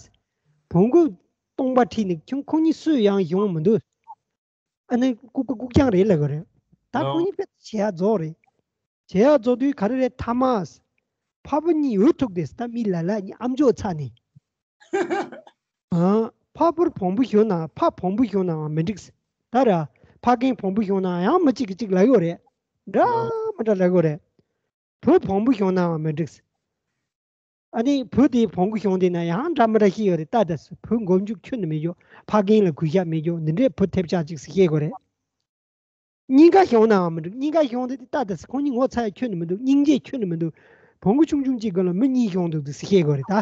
བོང་གུ་སྟོང་པ་ཁྲིད་ནི་ཁྱོད་ཁོང་གཉིས་སུས་ཡང་ཤོང་མི་འདུག་ཨ་ནི་ལྐུགས་པ་ལྐུགས་རྐྱང་རེད་ལབ་དགོས་རེད། ད་ཁོང་ལའོ། གཉིས་དཔེ་བྱེད་ཡག་རྫོགས་རེད། བྱེད་ཡག་རྫོགས་དུས་ག་རེ་རེད་ཐ་མ། ཕ་བུ་གཉིས་འུ་ཐུག་དེ་ད་མི་ལ་ལ་གཉིས་ཨམ་ཅོག་ཚ་ནས། ཨ། ཕ་བུར་བོང་བུ་ཤོང་ན་ཕ་བོང་བུ་ཤོང་ནའང་མི་འགྲིག་ཟེར། ད་ར། ཕ་རྒན་བོང་བུ་ཤོང་ན་ཡང་མི་གཅིག་གིས་གཅིག་ལབ་ཡོད་རེད། འདྲ་མི་འདྲ་ལབ་ཡོད་རེད། བུ་བོང་བུ་ཤོང་ནའང་མི་འགྲིག་ཟེར། ཨ་ནི་བུ་དེ་བོང་བུ་ཤོང་དེ་ན་ཡང་འདྲ་མི་འདྲ་ཤེས་ཡོད་རེད། ད་ད་བུ་མགོ་མཇུག་ཁྱོན་ནས་མེད་རྒྱུ། ཕ་རྒན་ལ་གུས་ཞབས་མེད་རྒྱུ་འདི་འདྲའི་བུ་ཐེབས་ཆག་ཅིག་ཟེར་ཤེས་དགོས་རེད། གཉིས་ཀ་ཤོང་ནའང་མི་འགྲིག་གཉིས་ཀ་ཤོང་དེ་ད་ད་ཁོང་གཉིས་ངོ་ཚ་ཡ་ཁྱོན་ནས་མི་འདུག་སྙིང་རྗེ་ཁྱོན་ནས་མི་འདུག་བོང་གུ་ཆུང་ཆུང་གཅིག་གི་ལ་མི་གཉིས་ཤོང་འདུག་ཟེར་ཤེས་དགོས་རེད་ད།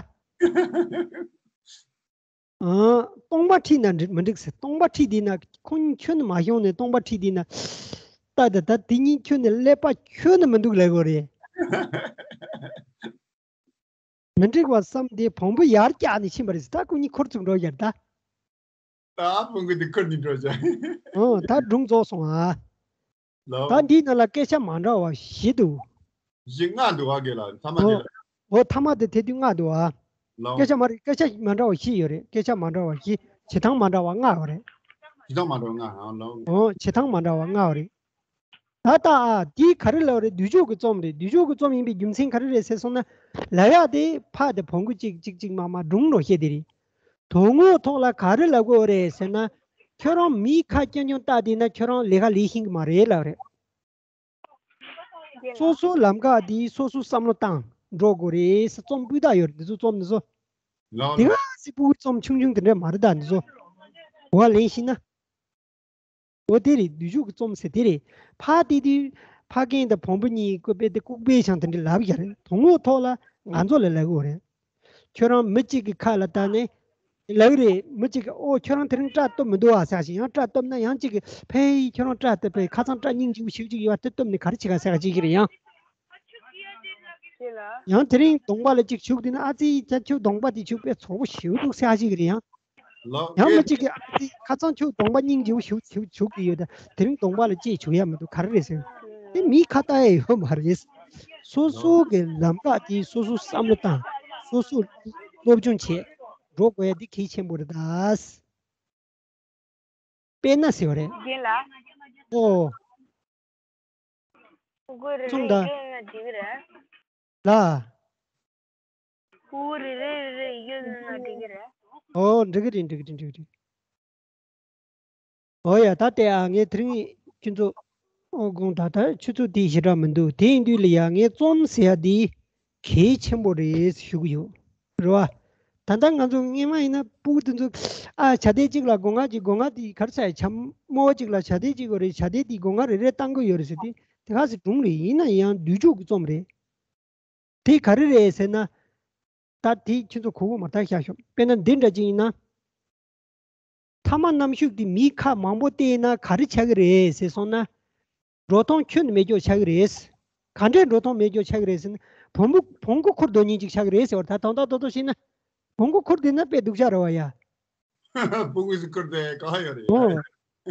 ཨང་། སྟོང་པ་ཁྲིད་ན་འགྲིག་མི་འགྲིག་ཟེར། སྟོང་པ་ཁྲིད་དེ་ན་ཁོང་ཁྱོན་ནས་མ་ཤོང་ནས་སྟོང་པ་ཁྲིད་དེ་ན། ད་ད་ད་དེ་གཉིས་ཁྱོན་ནས་ཀླད་པ་ཁྱོན་ནས་མི་འདུག་ལབ་དགོས་རེད། མི་འགྲིག་པ་བསམ་དེ་བོང་བུ་ཡར་བཀྱགས་ནས་ཕྱིན་པ་རེད་ཟེར། ད་ཁོ་གཉིས་འཁོར་བཅུག་འགྲོ་ཡར་ད། ད་བོང་བུ་དེ་འཁོར་ནས་འགྲོ་བྱ། ཨོ་ད་སྒྲུང་རྫོགས་སོང་ཨ། ལའོ། ད་འདིའི་ནང་ལ་སྐད་ཆ་མ་འདྲ་བ་བཞི་འདུག་བཞི་ལྔ་འདུག་ཨ་དགེ་ལ་ཐ་མ་དེ་ལ། ཨོ་ཐ་མ་དེ་དེ་དུས་ལྔ་འདུག་ཨ། ལའོ། སྐད་ཆ་མ་རེད། སྐད་ཆ་མ་འདྲ་བ་བཞི་ཡོད་རེད། སྐད་ཆ་མ་འདྲ་བ་བཞི། བྱེད་སྟངས་མ་འདྲ་བ་ལྔ་ཡོད་རེད། བྱེད་སྟངས་མ་འདྲ་བ་ལྔ་ཨ་ལའོ། ཨོ་བྱེད་སྟངས་མ་འདྲ་བ་ལྔ་ཡོད་རེད། ད་ལྟ་ཨ་འདི་ག་རེ་ལབ་རེད། བསྡུས་ཕྱོགས་ཀྱི་རྩོམ་རེད། བསྡུས་ཕྱོགས་ཀྱི་རྩོམ་ཡིན་པའི་རྒྱུ་མཚན་ག་རེ་རེད་ཟེར་སོང་ན། ལབ་ཡག་དེ་ཕ་དེ་བོང་གུ་གཅིག་གཅིག་གཅིག་མ་མ་སྒྲུང་རོ་བཤད་དེ་རེད། དོན་དངོས་ཐོག་ལ་ག་རེ་ལབ་དགོས་རེད་ཟེར་ན། ཁྱོད་རང་མིའི་ཁ་རྐྱང་རྐྱང་བལྟས་བསྡད་ན་ཁྱོད་རང་ལས་ཀ་ལས་ཤེས་ཀྱི་མ་རེད་ལབ་རེད། སོ་སོའི་ལམ་ཁ་དེ་སོ་སོས་བསམ་བློ་བཏང་འགྲོ་དགོས་རེད་ཟེར་རྩོམ་སྤུས་དག་ཡོད་རེད། འདི་ཚོ་རྩོམ་འདི་ཚོ། ལའོ་དེ་ལའོ། ག་ཚོད་སྤུ་གུའི་རྩོམ་ཆུང་ཆུང་དེ་འདྲ་མ་རེད་ད་འདི་ཚོ། འོ་ལེན་ཤེས་ན། འོ་དེ་རེད། བསྡུས་ཕྱོགས་ཀྱི་རྩོམ་ཟེར་དེ་རེད། ཕ་དེ་དུས་ཕ་རྒན་དང་བོང་བུ་གཉིས་ཀོ་པེ་དེ་ལྐུགས་པའི་ཆང་དེ་འདྲ་ལབ་ཡ་རེད། དོན་དངོས་ཐོག་ལ་ང་ཚོ་ལ་ལབ་དགོས་རེད། ཁྱོད་རང་མི་གཅིག་གི་ཁ་ལ་བལྟས་ནས་ལབ་རེད། མི་གཅིག་གིས་ཨོ་ཁྱོད་རང་དེ་རིང་སྐྲ་གཏུབ་མི་འདུག་ཨ་ཟེར་ཞིག་ཡང་སྐྲ་གཏུབ་ན་ཡང་གཅིག་གིས་ཕེ་ཁྱོད་རང་སྐྲ་གཏུབ་པས་ཁ་སང་སྐྲ་སྙིང་རྗེ་པོ་ཞེ་པོ་ཅིག་ཡོད་པ་དེ་གཏུབ་ནས་ག་རེ་བྱེད་ག་ཟེར་ག་ཅིག་རེད་ཡང་། ཡང་དེ་རིང་གདོང་པ་ལ་གཅིག་བྱུག་དེ་ན་ཨ་ཙི་ད་ཁྱོད་གདོང་པ་དེ་བྱུག་པས་ཚོགས་པོ་ཞེ་པོ་འདུག་ཟེར་ག་ཅིག་རེད་ཡང་། ལོ། ཡང་མི་གཅིག་གིས་ཨ་ཙི་ཁ་སང་ཁྱོད་གདོང་པ་སྙིང་རྗེ་པོ་ཞིག་ཞིག་བྱུག་གི་ཡོད་ད། དེ་རིང་གདོང་པ་ལ་ཅིག་བྱུག་ཡ་མི་འདུག་ག་རེ་རེད་ཟེར། དེ་མིའི་ཁ་ལྟ་ཡ་ཡོད་མ་རེད། སོ་སོ་གི་ལམ་ཁ་དེ་སོ་སོ་བསམ་བློ་བཏང་། སོ་སོ་སློབ་སྦྱོང་བྱས་འགྲོ་དགོས་ཡ་དེ་གལ་ཆེན་པོ་རེད་ད། དཔེར་ན་ཟེར་བ་རེད། རྒན་ལགས། ཨོ། ཕྲུ་གུ་རེ་རེ་གསུངས་དང་། ཡོད་ན་འགྲིག་གི་རེད། ལ། ཕྲུ་གུ་རེ་རེ་རེ་རེ་ཡོད་ན་འགྲིག་གི་རེད། ཨོ་འགྲིག་གི་རེད། འགྲིག་གི་རེད། འགྲིག་གི་རེད། ཨོ་ཡ་ད་ལྟ་ཨ་ངས་དེ་རིང་ཁྱོད་ཚོ་ཨོ་དགོངས་དག་ད་ཆུ་ཚོད་དེ་ཞེ་དྲག་མི་འདུག་དེ་ཡིན་དུས་ལ་ཡ་ངས་རྩོམ་ཟེར་ཡ་དེ་གལ་ཆེན་པོ་རེད་ཞུ་གི་ཡོད། རེད་བ། ད་ལྟ་ང་ཚོ་སྔོན་མ་ཡིན་ན་སྤུ་གུ་དེ་ཚོ་ཨ་བྱ་དེ་གཅིག་ལ་སྒོ་ང་གཅིག་སྒོ་ང་དེ་ག་རེ་ཟེར་ཡ་བྱ་རྨོ་བོ་གཅིག་ལ་བྱ་དེ་གཅིག་ཡོད་རེད། བྱ་དེ་དེ་སྒོ་ང་རེ་རེ་བཏང་གི་ཡོད་རེད་ཟེར་དུས་དེ་ག་ཟེ་སྒྲུང་རེད། ཡིན་ན་ཡང་བསྡུས་ཕྱོགས་ཀྱི་རྩོམ་རེད། དེ་ག་རེ་རེད་ཟེར་ན། ད་དེ་ཁྱེད་ཚོ་གོ་གི་མ་རེད་ད་ཤག་ཤོག་དཔེར་ན་འདི་འདྲ་ཅིག་ཡིན་ན། ཐ་མ་རྣམ་ཤུགས་དེ་མིའི་ཁ་མང་པོ་བལྟས་ན་ག་རེ་ཆགས་ཀྱི་རེད་ཟེར་སོང་ན། འགྲོ་སྟངས་ཁྱོན་ནས་མེད་སྐྱོ་ཆགས་ཀྱི་རེད། ག་འདྲའི་འགྲོ་སྟངས་མེད་སྐྱོ་ཆགས་ཀྱི་རེད་ཟེར་ན། བོང་བུ་བོང་གུ་འཁུར་སྡོད་མཁན་ཅིག་ཆགས་ཀྱི་རེད་ཟེར་བ་ད་དོན་དག་རྡོག་རྡོག་བཤད་ན། བོང་གུ་འཁུར་བསྡད་ན་དཔེ་སྡུག་ཅག་རེད་བ་ཡ། སྤུ་གུ་ཟིག་བསྐུར་ཏེ་ག་ཡོད་རེད། ཨོ།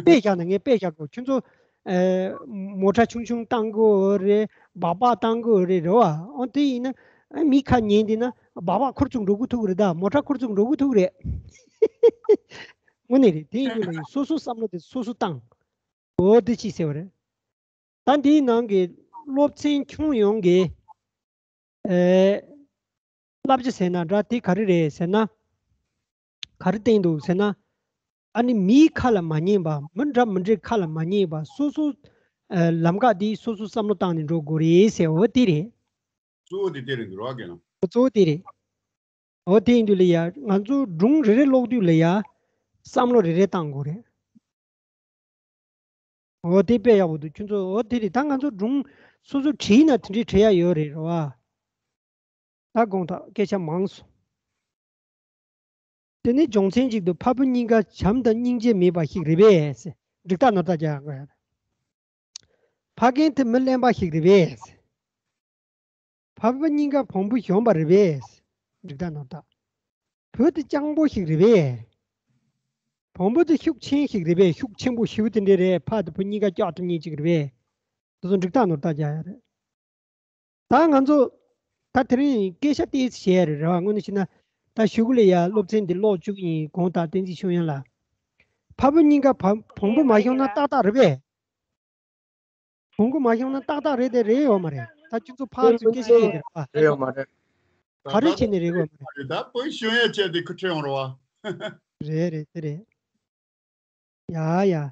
དཔེ་བཞག་ན་ངས་དཔེ་བཞག་གོ་ཁྱོད་ཚོ། ཨེ། མོ་ཊ་ཆུང་ཆུང་བཏང་གི་ཡོད་རེད། སྦག་སྦག་བཏང་གི་ཡོད་རེད་རེད་བ། ཨོ་དེ་ཡིན་ན། ཨ་མི་ཁ་ཉན་དེ་ན་སྦག་སྦག་འཁུར་བཅུག་འགྲོ་གི་ཐུག་རེད་ད། མོ་ཊ་འཁུར་བཅུག་འགྲོ་གི་ཐུག་རེད། དངོས་གནས་རེད། དེ་ཡིན་དུས་ལ་ཡིན་སོ་སོའི་བསམ་བློ་དེ་སོ་སོ་བཏང་། ཨོ་དེ་ཅི་ཟེར་བ་རེད། ད་འདིའི་ནང་གི་སློབ་ཚན་ཁྱོན་ཡོངས་ཀྱི། ཨེ། བསླབ་བྱ་ཟེར་ན་འདྲ་དེ་ག་རེ་རེད་ཟེར་ན། ག་རེ་བསྟན་འདུག་ཟེར་ན། ཨ་ནི་མིའི་ཁ་ལ་མ་ཉན་པ། མི་འདྲ་མི་འདྲའི་ཁ་ལ་མ་ཉན་པ། སོ་སོ་ ཨ་ལམ་ཁ་འདི་སོ་སོ་བསམ་བློ་བཏང་ནས་འགྲོ་དགོས་རེད་ཟེར། འོ་དེ་རེད། གཙོ་བོ་དེ་དེ་རེད་འདུག་ར་རྒན་ལགས། གཙོ་བོ་དེ་རེད། འོ་དེ་ཡིན་དུས་ལ་ཡ་ང་ཚོ་སྒྲུང་རེ་རེ་ཀློག་དུས་ལ་ཡ་བསམ་བློ་རེ་རེ་བཏང་དགོས་རེད། འོ་དེ་དཔེ་ཡག་པོ་འདུག་ཁྱོད་ཚོ། འོ་དེ་རེད། ད་ང་ཚོ་སྒྲུང་སོ་སོ་བྲིས་ན་དེ་འདྲའི་བྲིས་ཡ་ཡོད་རེད། རེད་བ། ད་དགོངས་དག་སྐད་ཆ་མང་སོང་། དེ་ནི་སྦྱོང་ཚན་གཅིག་ཏུ་ཕ་བུ་གཉིས་ཀ་བྱམས་དང་སྙིང་རྗེ་མེད་པ་ཞིག་རེད་པས། འགྲིག་ཐག་ནོར་ཐག་རྒྱག་དགོས་ཡ་རེད། ཕ་རྒན་དེ་མི་གླེན་པ་ཞིག་རེད་པས། ཕ་བུ་གཉིས་ཀ་བོང་བུ་གཞོན་པ་རེད་པས། འགྲིག་ཐག་ནོར་ཐག་བུ་དེ་སྤྱང་པོ་ཞིག་རེད་པས། བོང་བུ་དེ་ཤུགས་ཆེན་ཞིག་རེད་པས། ཤུགས་ཆེན་པོ་ཞེ་པོ་དེ་འདྲས་རེད། ཕ་དང་བུ་གཉིས་ཀ་སྐྱོག་ཐུབ་མཁན་ཅིག་རེད་པས། དེ་ཚོ་འགྲིག་ཐག་ནོར་ཐག་རྒྱག་ཡ་རེད། ད་ང་ཚོ་ད་དེ་རིང་སྐད་ཆ་ཏོག་ཙམ་བཤད་ཡ་རེད། རེད་བ། དངོས་གནས་བཤད་ན་ད་གཞུག་གུ་ལ་ཡ་སློབ་ཚན་འདི་ཀློག་བཅུག་ཡིན། དགོངས་དག་བསྟན་འཛིན་ཆོས་དབྱངས་ལགས། ཕ་བུ་གཉིས་ཀ་བ་བོང་བུ་མ་ཤོང་ན་ཏག་ཏག་རེད་པས། བོང་བུ་མ་ཤོང་ན་ཏག་ཏག་རེད་དེ་རེད་ཡོད་མ་རེད། ད་ཁྱོད་ཚོ་ཕར་ཚུར་སྐད་ཆ་བཤད་ཀྱི་རེད་པ། རེད་ཡོད་མ་རེད། ག་རེ་བྱས་ནས་རེད་ཡོད་མ་རེད། ད་བུ་ཤོང་ཡ་བྱས་ཏེ་ཁུ་ཁྲེ་ཡོང་རེད་བ། རེད་རེད། དེ་རེད། ཡ་ཡ།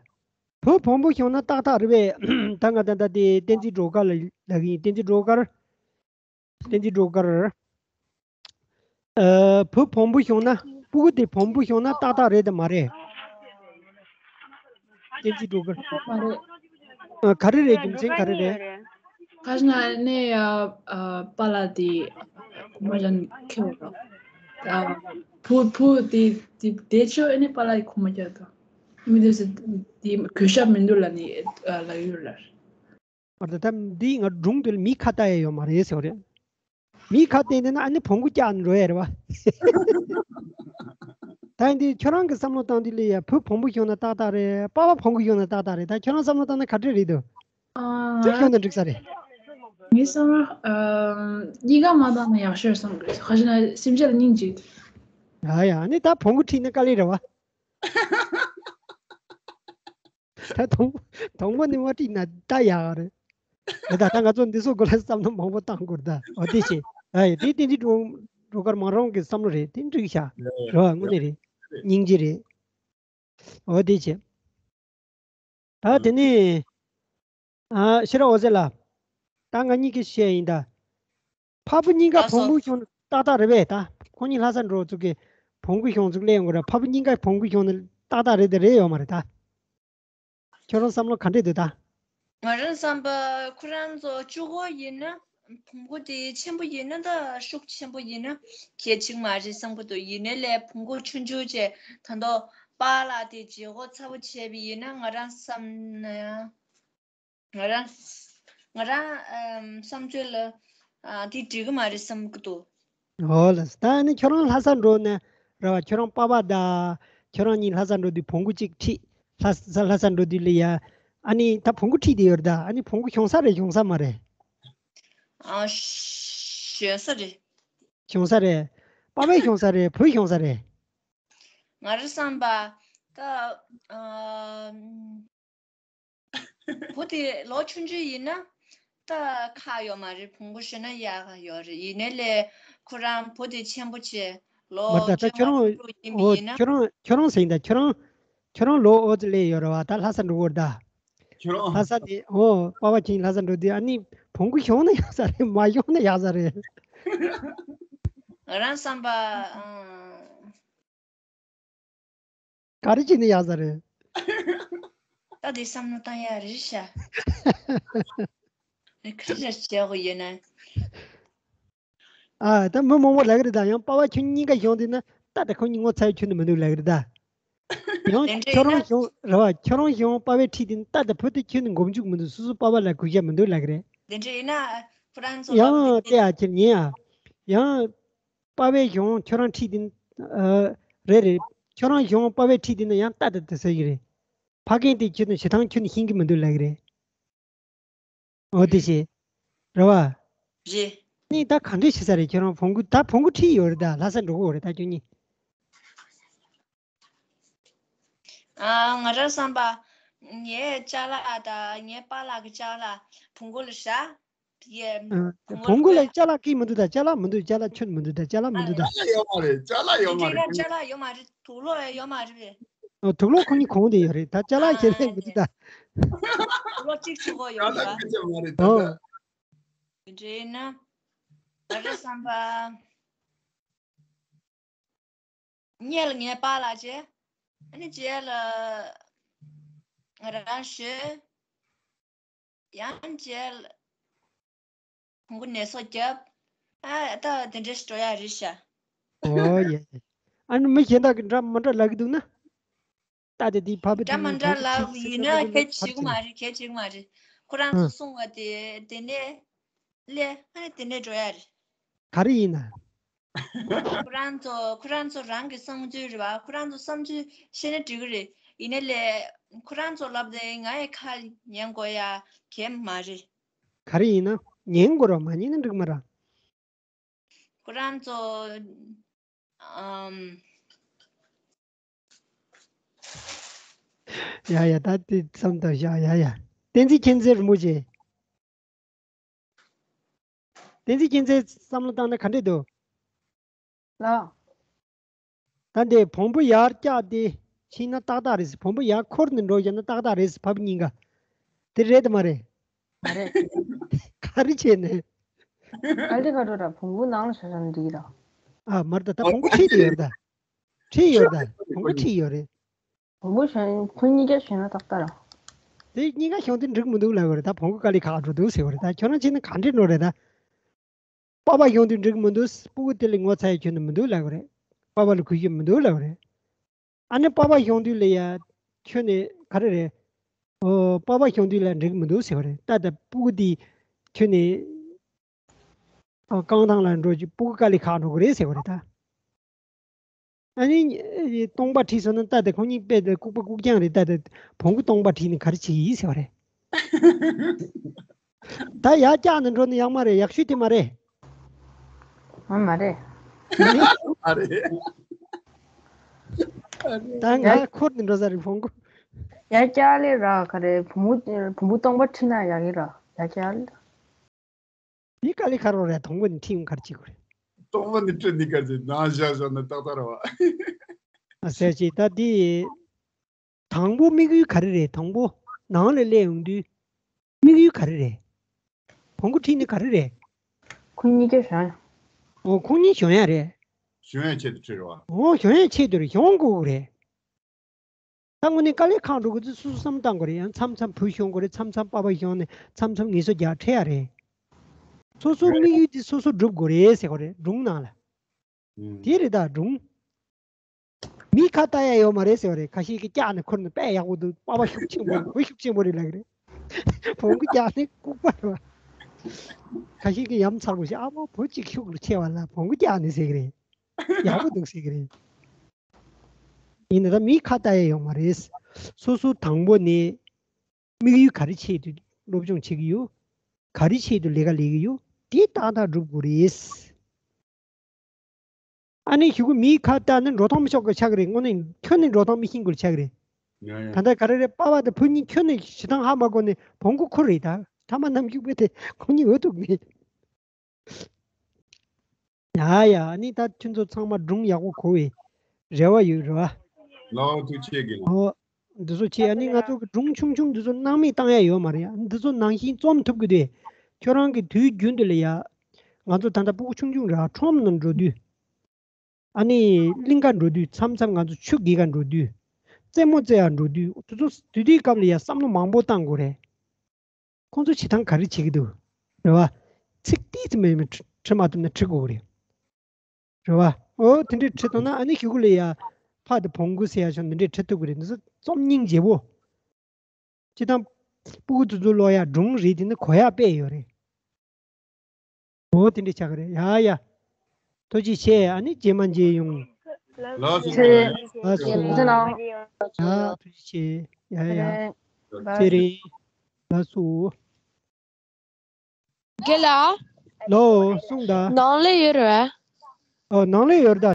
བུ་བོང་བུ་ཤོང་ན་ཏག་ཏག་རེད་པས། ད་ང་ད་ལྟ་དེ་བསྟན་འཛིན་སྒྲོལ་དཀར་ལ་ལབ་ཀྱི་ཡིན། བསྟན་འཛིན་སྒྲོལ་དཀར། བསྟན་འཛིན་སྒྲོལ་དཀར། ཨ། བུ་བོང་བུ་ཤོང་ན། སྤུ་གུ་དེ་བོང་བུ་ཤོང་ན་ཏག་ཏག་རེད་དམ་མ་རེད། བསྟན་འཛིན་སྒྲོལ་དཀར། མ་རེད། ཨ། ག་རེ་རེད། རྒྱུ་མཚན་ག་རེ་རེད། ཁ་ཤས་ནས་ཡ། ཨ། པཱ་ལགས་དེ་གོང་མ་ཅན་ཁེ་བ། ཨ། བུ་བུ་དེ་དེ་དེ་ཆོ་ཨ་ནི་པཱ་ལགས་ཀྱི་གོང་མ་ཅན་དང་། མི་དེ་སི་དེ་གུས་ཞབས་མི་འདུག་ལབ་ནི་ལབ་ཡོད་ལ། བར་དུ་ད་འདི་ང་སྒྲུང་དེ་ལ་མིའི་ཁ་བལྟ་ཡ་ཡོད་མ་རེད་ཟེར་བ་རེད། མིའི་ཁ་བལྟས་བསྡད་ན་ཨ་ནི་བོང་གུ་བཀྱག་ནས་འགྲོ་ཡ་རེད་བ། ད་འདི་ཁྱོད་རང་གི་བསམ་བློ་བཏང་དུས་ལ་ཡ་བུ་བོང་བུ་ཤོང་ན་ཏག་ཏག་རེད། པ་ཕ་བོང་གུ་ཤོང་ན་ཏག་ཏག་རེད། ད་ཁྱོད་རང་བསམ་བློ་བཏང་ན་ག་འདྲ་རེད་འདུག་ཨ། སུ་ཤོང་ན་འགྲིག་ས་རེད། ངའི་བསམ་བློ། ཨ། གཉིས་ཀ་མ་བཏང་ན་ཡག་ཤོས་བསམ་གི། ག་ཞིག་ན་སེམས་ཅན་ལ་སྙིང་རྗེ། ཡ་ཡ། ཨ་ནི་ད་བོང་གུ་ཁྲིད་ན་དཀའ་ལས་རེད་བ། ད་དང་དང་པོ་ནས་མ་ཁྲིད་ན་ད་ཡག་རེད། ད་ད་ང་ཚོ་འདི་ཚོ་སྐོར་ལ་བསམ་བློ་མང་པོ་བཏང་དགོས་རེད་ད། འོ་དེ་བྱས། ཨ་ཡ། དེ་བསྟན་འཛིན་སྒྲོལ་དཀར་མ་རང་གི་བསམ་བློ་རེད། དེ་འགྲིག་ཤག་རེད་བ། དངོས་གནས་རེད། སྙིང་རྗེ་རེད། འོ་དེ་བྱས། ད་དེ་ནས། ཨ། ཤེས་རབ་འོད་ཟེར་ལགས། ད་ང་གཉིས་ཀྱིས་བཤད་ཡིན་ད། ཕ་བུ་གཉིས་ཀ་ལགས་སོ། བོང་བུ་ཤོང་ན་ཏག་ཏག་རེད་པས། ད་ཁོང་གཉིས་ལྷ་ས་འགྲོ་ཚུགས་ཀྱི་བོང་གུ་ཤོང་ཚུགས་ལས་ཡོང་གི་རེད། ཕ་བུ་གཉིས་ཀ་བོང་གུ་ཤོང་ན་ཏག་ཏག་རེད་དེ་རེད་ཡོད་མ་རེད་ད། ཁྱོད་རང་བསམ་བློ་ག་འདྲས་འདུག་ད། ང་རང་བསམ་པ་ཁོ་རང་ཚོ་གཅིག་པོ་ཡིན་ན། བོང་གུ་དེ་ཆེན་པོ་ཡིན་ན་ད་ཤུགས་ཆེན་པོ་ཡིན་ན་གལ་ཆེན་མ་རེད་བསམ་གི་འདུག་ཡིན་ནའི་ལས་བོང་གུ་ཆུང་ཆུང་བྱས་ད་དུང་པཱ་ལགས་དེ་བརྗེ་པོ་ཚ་པོ་བྱས་པ་ཡིན་ན་ང་རང་བསམ་ན་ཡང་། ང་རང་ང་རང་ཨམ་བསམ་ཚུལ་ལ་ཨ་དེ་འགྲིག་གི་མ་རེད་བསམ་གི་འདུག་འོ་ལགས། ད་ནི་ཁྱོད་རང་ལྷ་ས་འགྲོ་ནས་རེད་བ། ཁྱོད་རང་པ་ཕ་དང་ཁྱོད་རང་གཉིས་ལྷ་ས་འགྲོ་དུས་བོང་གུ་གཅིག་ཁྲིད། ལྷ་ས་ལྷ་ས་འགྲོ་དུས་ལ་ཡ། ཨ་ནི་ད་བོང་གུ་ཁྲིད་དེ་ཡོད་རེད་ད། ཨ་ནི་བོང་གུ་ཤོང་ས་རེད་ཤོང་ས་མ་རེད། ཨ་ཤོང་ས་རེད། ཤོང་ས་རེད། པ་ཕས་ཤོང་ས་རེད། བུས་ཤོང་ས་རེད། ང་རང་བསམ་པ་ད་ཨ། བུ་དེ་ལོ་ཆུང་ཆུང་ཡིན་ན་ད་ཁག་ཡོད་མ་རེད། བོང་གུ་ཤོང་ན་ཡག་ཡོད་རེད། ཡིན་ནའི་ལས་ཁོ་རང་བུ་དེ་ཆེན་པོ་བྱས་ལོ་མ་རེད་ད། ད་བཅོ་ཁྱོད་རང་ལྔ་བཅུ་ཡིན་པ་ཨོ་ཡིན་ན། ཁྱོད་རང་ཁྱོད་རང་ཟེར་ཡིན་ད། ཁྱོད་རང་ཁྱོད་རང་ལོ་ཨོ་ཙི་ལས་ཡོད་རེད་བ། ད་ལྷ་ས་འགྲོ་གི་རེད་ད། ཁྱོད་རང་ལྷ་ས་དེ་ཨོ་པ་ཕ་ཁྱེད་ལྷ་ས་འགྲོ་དུས་ཨ་ནི་བོང་གུ་ཤོང་ན་ཡག་ས་རེད། མ་ཤོང་ན་ཡག་ས་རེད། ང་རང་བསམ་པ་ཨང་། ག་རེ་བྱས་ནས་ཡག་ས་རེད། ད་དེ་བསམ་བློ་བཏང་ཡག་རེད་ཤག་ཁ་ཤས་བྱེད་དགོས་ཡོད་ན། ཨ་ད་མི་མང་པོ་ལབ་ཀྱི་རེད་ད། ཡང་པ་ཕ་ཁྱོད་གཉིས་ཀ་ཤོང་དུས་ན་ད་ད་ཁོ་གཉིས་ངོ་ཚ་བའི་ཁྱོན་ནས་མི་འདུག་ལབ་ཀྱི་རེད་ད། ཡང་དེ་འདྲ་ཁྱོད་ཡིན་ན། རང་ཤོང་རེད་བ། ཁྱོད་རང་ཤོང་པ་ཕས་ཁྲིད་དུས་ད་ད་བུ་དེ་ཁྱོན་ནས་མགོ་མཇུག་མི་འདུག་སོ་སོ་པ་ཕ་ལ་གུས་ཞབས་མི་འདུག་ལབ་ཀྱི་རེད། དེ་འདྲ་ཡིན་ན་ཁོ་རང་ཚོ་ཡང་ལབ་དེ་ཨ་ཁྱེད་ཉན་ཨ། ཡང་པ་ཕས་ཤོང་ཁྱོད་རང་ཁྲིད་དུས། ཨ། རེད་རེད། ཁྱོད་རང་ཤོང་པ་ཕས་ཁྲིད་དུས་ན་ཡང་ད་ད་ད་ཟེར་གྱི་རེད། ཕ་རྒན་དེ་ཁྱོད་ནི་བྱེད་སྟངས་ཁྱོད་ནི་ཤེས་ཀྱི་མི་འདུག་ལབ་ཀྱི་རེད། འོ་དེ་བྱས། རེད་བ། རེད། ནི་ད་ག་འདྲས་བྱེད་ས་རེད། ཁྱོད་རང་བོང་གུ་ད་བོང་གུ་ཁྲིད་ཡོད་རེད་ད། ལྷ་ས་འགྲོ་གི་ཡོད་རེད་ད་ཁྱོད་གཉིས། ཨ་ང་རང་བསམ་པ། ངའི་ཅ་ལག་དང་ངའི་པཱ་ལགས་ཀྱི་ཅ་ལག་བོང་གུ་ལ་བཞག་ཡེ། ཨ། བོང་གུ་ལ་ཅ་ལག་སྐྱིད་མི་འདུག་ད། ཅ་ལག་མི་འདུག་ཅ་ལག་ཁྱོན་མི་འདུག་ད། ཅ་ལག་མི་འདུག་ད། ཅ་ལག་ཡོད་མ་རེད། ཅ་ལག་ཡོད་མ་རེད། ཅ་ལག་ཡོད་མ་རེད། དུག་ལོག་ཡོད་མ་རེད། ཨོ་དུག་ལོག་ཁོ་གཉིས་གོང་དེ་ཡོད་རེད་ད། ཅ་ལག་ཞེ་དྲག་མི་འདུག་ད། ལོ་གཅིག་ཆུ་བོ་ཡོད་རེད་པ། ཨོ། དེ་འདྲ་ཡིན་ན། ད་རེས་བསམ་པ། སྔོན་ལ་ངའི་པཱ་ལགས་བྱས། ཨ་ནི་རྗེས་ལ་ང་རང་བྱས། ཡང་རྗེས་ལ་ཁོང་ཁྲོ་ནད་གསོ་བརྒྱབ། ཨ་ད་དེ་འདྲ་ཞིག་འགྲོ་ཡ་རེད་ཤག་ཨོ་ཡེ། ཨ་ནི་མི་གཞན་དག་གིས་འདྲ་མི་འདྲ་ལབ་ཀྱི་འདུག་ན། ད་དེ་དེའི་ཕ་བུ་འདྲ་མི་འདྲ་ལབ་ཡིན་ན་གལ་ཆེ་གི་མ་རེད། གལ་ཆེ་གི་མ་རེད། ཁོ་རང་ཚོ་གསུང་བ་དེ་དེ་ནས་སླེབས། ཨ་ནི་དེ་ནས་འགྲོ་ཡ་རེད། ག་རེ་ཡིན་ན། ཁོ་རང་ཚོ་ཁོ་རང་ཚོ་རང་གི་བསམ་ཚུལ་རེད་བ། ཁོ་རང་ཚོ་བསམ་ཚུལ་བཤད་ན་འགྲིག་གི་རེད། ཡིན་ན་ལས་ཁོ་རང་ཚོ་ལབ་དེ་ང་ཡི་ཁ་ཉན་དགོས་ཡ་གལ་མ་རེད། ག་རེ་ཡིན་ན། ཉན་དགོས་ར་མ་ཉན་ན་འགྲིག་མ་ར། ཁོ་རང་ཚོ་ཨམ། ཡ་ཡ། ད་དེ་བསམ་ཐབས་བཞག་ཡ་ཡ། བསྟན་འཛིན་མཁྱེན་བརྩེ་རིན་པོ་ཆེ། བསྟན་འཛིན་མཁྱེན་བརྩེ་བསམ་བློ་བཏང་ན་ག་འདྲས་འདུག་ལགས། ད་འདི་བོང་བུ་ཡར་བཀྱགས་ཏེ་ཕྱིན་ན་ཏག་ཏག་རེད། བོང་བུ་ཡར་འཁོར་ནས་འགྲོ་བཞག་ན་ཏག་ཏག་རེད། ཕ་བུ་གཉིས་ཀ། དེ་རེད་དམ་མ་རེད། མ་རེད། ག་རེ་བྱས་ནས། ག་ལེ་ག་འགྲོ་ར། བོང་བུ་ནང་ལ་བཞག་བཞག་ན་འགྲིག་ར། ཨ་མ་རེད། ད་ད་བོང་བུ་ཁྲིད་དེ་ཡོད་རེད་ད། ཁྲིད་ཡོད་རེད་ད། བོང་བུ་ཁྲིད་ཡོད་རེད། བོང་བུ་གཞན་ཁོ་གཉིས་ཀ་བཞག་ན་ཏག་ཏག་ར། དེ་གཉིས་ཀ་བཞག་དུས་འགྲིག་མི་འདུག་ལབ་དགོས་རེད། ད་བོང་བུ་དཀའ་ལས་ཁག་འགྲོ་འདུག་ཟེར་དགོས་རེད། ད་ཁྱོད་རང་བྱས་ན་ག་འདྲས་འགྲོ་རེད་ད། པ་ཕ་གཞོན་དུས་འགྲིག་མི་འདུག་སྤུ་གུ་དེ་ལ་ངོ་ཚ་ཡ་ཁྱོན་ནས་མི་འདུག་ལབ་དགོས་རེད། པ་ཕ་ལ་གུས་ཞབས་མི་འདུག་ལབ་དགོས་རེད། ཨ་ནི་པ་ཕ་གཞོན་དུས་ལ་ཡ་ཁྱོན་ནས་ག་རེ་རེད། ཨོ། པ་ཕ་གཞོན་དུས་ལ་འགྲིག་མི་འདུག་ཟེར་བ་རེད། ད་ལྟ་སྤུ་གུ་དེ་ཁྱོན་ནས་ཨོ་རྐང་ཐང་ལ་འགྲོ་རྒྱུ་སྤུ་གུ་དཀའ་ལས་ཁག་འགྲོ་གི་རེད་ཟེར་བ་རེད་ད། ཨ་ནི་སྟོང་པ་ཁྲིད་སོང་ན་ད་ལྟ་ཁོང་གཉིས་དཔེ་ལ་ལྐུགས་པ་ལྐུགས་རྐྱང་རེད། ད་ལྟ་བོང་གུ་སྟོང་པ་ཁྲིད་ནས་ག་རེ་བྱེད་ཀྱི་ཡིན་ཟེར་བ་རེད། ད་ཡར་བཀྱགས་ནས་འགྲོ་ནི་ཡག་མ་རེད། ཡག་ཤོས་དེ་མ་རེད། ཨ་མ་རེད། ཨ་རེད། ད་ང་ཡར་འཁོར་ནས་འགྲོ་ས་རེད་བོང་གུ། ཡར་བཀྱགས་ལེ་ར་ག་རེ། བོང་བུ་བོང་བུ་སྟོང་པ་ཁྲིད་ན་ཡག་གི་ར། ཡར་བཀྱགས་ལེ། འདི་དཀའ་ལས་ཁག་རོ་རེད། དང་པོ་ནས་ཁྲིད་ཡོང་ག་རེ་བྱེད་དགོས་རེད། སྟོང་པ་ནས་ཁྲིད་ནི་ག་རེ་བྱེད། ནང་བཞག་བཞག་ན་ཏག་ཏག་རེད་བ། ཨ་ཟེར་ཅིག་ད་འདི། དང་པོ་དམིགས་ཡུལ་ག་རེ་རེད། དང་པོ་ནང་ལ་སླེབས་ཡོང་དུས་དམིགས་ཡུལ་ག་རེ་རེད། བོང་གུ་ཁྲིད་ནི་ག་རེ་རེད། ཁོ་གཉིས་ཀ་བཞོན་ཡ། ཨོ་ཁོ་གཉིས་བཞོན་ཡ་རེད། བཞོན་ཡ་ཆེད་དུ་ཁྲིད་རེད་བ། ཨོ་བཞོན་ཡ་ཆེད་དུ་རེད། བཞོན་དགོས་རེད། ད་དངོས་གནས་དཀའ་ལས་ཁག་འགྲོ་གི་ཚུལ་སོ་སོ་བསམ་བཏང་དགོས་རེད། ཡང་མཚམས་མཚམས་བུ་བཞོན་དགོས་རེད། མཚམས་མཚམས་པ་ཕ་བཞོན་ནས་མཚམས་མཚམས་ངལ་གསོ་རྒྱག་འཕྲད་ཡ་རེད། སོ་སོ་དམིགས་ཡུལ་དེ་སོ་སོ་སྒྲུབ་དགོས་རེད་ཟེར་བ་རེད་སྒྲུང་ནང་ལ། དེ་རེད་ད་སྒྲུང་། མིས་ཁ་བལྟ་ཡ་ཡོད་མ་རེད་ཟེར་བ་རེད། ཁ་ཤས་ཀྱིས་བཀྱགས་ནས་ཁུར་ནས་དཔེ་ཡག་པོ་འདུག་པ་ཕ་ཤུགས་ཆེན་པོ་རེད། བུ་ཤུགས་ཆེན་པོ་རེད་ལབ་ཀྱི་རེད། བོང་གུ་བཀྱགས་ནས་ལྐུགས་པ་རེད་བ། ཁ་ཤས་ཀྱིས་ཡ་མཚར་པོ་ཞིག་ཨ་མ་བུ་གཅིག་ཤུགས་ཆེ་བ་ལ་བོང་གུ་བཀྱགས་ནས་ཟེར་གྱི་རེད། ཡག་པོ་འདུག་ཟེར་གྱི་རེད། ཡིན་ན་ད་མིས་ཁ་བལྟ་ཡ་ཡོད་མ་རེད། སོ་སོ་དང་པོ་ནས་དམིགས་ཡུལ་ག་རེ་ཆེད་དུ་སློབ་སྦྱོང་བྱེད་ཀྱི་ཡོད། ག་རེ་ཆེད་དུ་ལས་ཀ་ལས་ཀྱི་ཡོད། དེ་ཏག་ཏག་སྒྲུབ་དགོས་རེད། ཨ་ནི་གཞུག་གུ་མིའི་ཁ་བལྟས་ན་འགྲོ་སྟངས་མི་ཆོག་གི་ཆགས་ཀྱི་རེད། དངོས་གནས་ཁྱོན་ནས་འགྲོ་སྟངས་མི་ཤེས་དགོས་ཆགས་ཀྱི་རེད། ཡ་ཡ། ད་ལྟ་ག་རེ་རེད། པ་ཕ་དང་བུ་གཉིས་ཁྱོན་ནས་བྱེད་སྟངས་ཧ་མ་གོ་ནས་བོང་གུ་ཁུར་རེད། ད་ཐ་མ་ནམ་རྒྱུན་དཔེ་དེ་ཁོ་གཉིས་འོ་ཐུག་མེད། ཡ་ཡ། ཨ་ནི་ད་ཁྱོད་ཚོ་ཚང་མ་སྒྲུང་ཡག་པོ་གོ་བའི་རེ་བ་ཡོད་རེད་བ། ལགས་ཐུགས་རྗེ་ཆེ་གི། ཨོ། འདི་ཚོ་བྱས། ཨ་ནི་ང་ཚོ་གི་སྒྲུང་ཆུང་ཆུང་འདི་ཚོ་སྣང་མེད་བཏང་ཡ་ཡོད་མ་རེད་ཡ། འདི་ཚོ་ནང་བཞིན་རྩོམ་ཐུབ་ཀྱི་འདུག་ཁྱོད་རང་གི་དུས་རྒྱུན་དུ་ལ་ཡ། ང་ཚོ་ད་ལྟ་སྤུ་གུ་ཆུང་ཆུང་རེད། ཁྲོམ་ནང་འགྲོ་དུས། ཨ་ནི་གླིང་ག་འགྲོ་དུས། མཚམས་མཚམས་ང་ཚོ་ཆུ་རྐྱལ་ག་འགྲོ་དུས། རྩེད་མོ་རྩེ་ཡ་འགྲོ་དུས། དུས་ཚོད་དུས་དུས་སྐབས་ལ་ཡ་བསམ་བློ་མང་པོ་བཏང་དགོས་རེད། ཁོང་ཚོ་བྱེད་སྟངས་ག་རེ་བྱེད་ཀྱི་འདུག་རེད་བ། ཚིག་ཏིས་ཙམ་མེད་མེད་ཁྲི་ཁྲི་མ་ཐུབ་ན་ཁྲི་དགོས་རེད། རེད་བ། ཨོ་དེ་འདྲའི་ཁྲི་ཐོན་ན་ཨ་ནི་གཞུག་གུ་ལ་ཡ་ཕ་དང་བོང་གུ་ཟེར་ཡ་ཆོ་འདི་འདྲའི་ཁྲི་ཐུབ་ཀྱི་རེད། འདི་ཚོ་རྩོམ་སྙིང་རྗེ་བོ། སྤྱི་བཏང་སྤུ་གུ་དེ་ཚོ་ཀློག་ཡ་སྒྲུང་རེད། དེ་ནི་གོ་ཡ་དཔེ་ཡོད་རེད། ཨོ་དེ་འདྲ་ཆགས་ཀྱི་རེད། ཡ་ཡ། ཐུགས་རྗེ་ཆེ། ཨ་ནི་རྗེས་མ་མཇལ་ཡོང་། ལགས་སོ། ལགས་སོ། ཡ་ཐུགས་རྗེ་ཆེ། ཡ་ཡ། ཚེ་རིང་། ལགས་སོ། རྒན་ལགས། ལོ། གསུངས་དང་། ནང་ལས་ཡོད་རེད་བས། ཨོ་ནང་ལས་ཡོད་རེད་ད།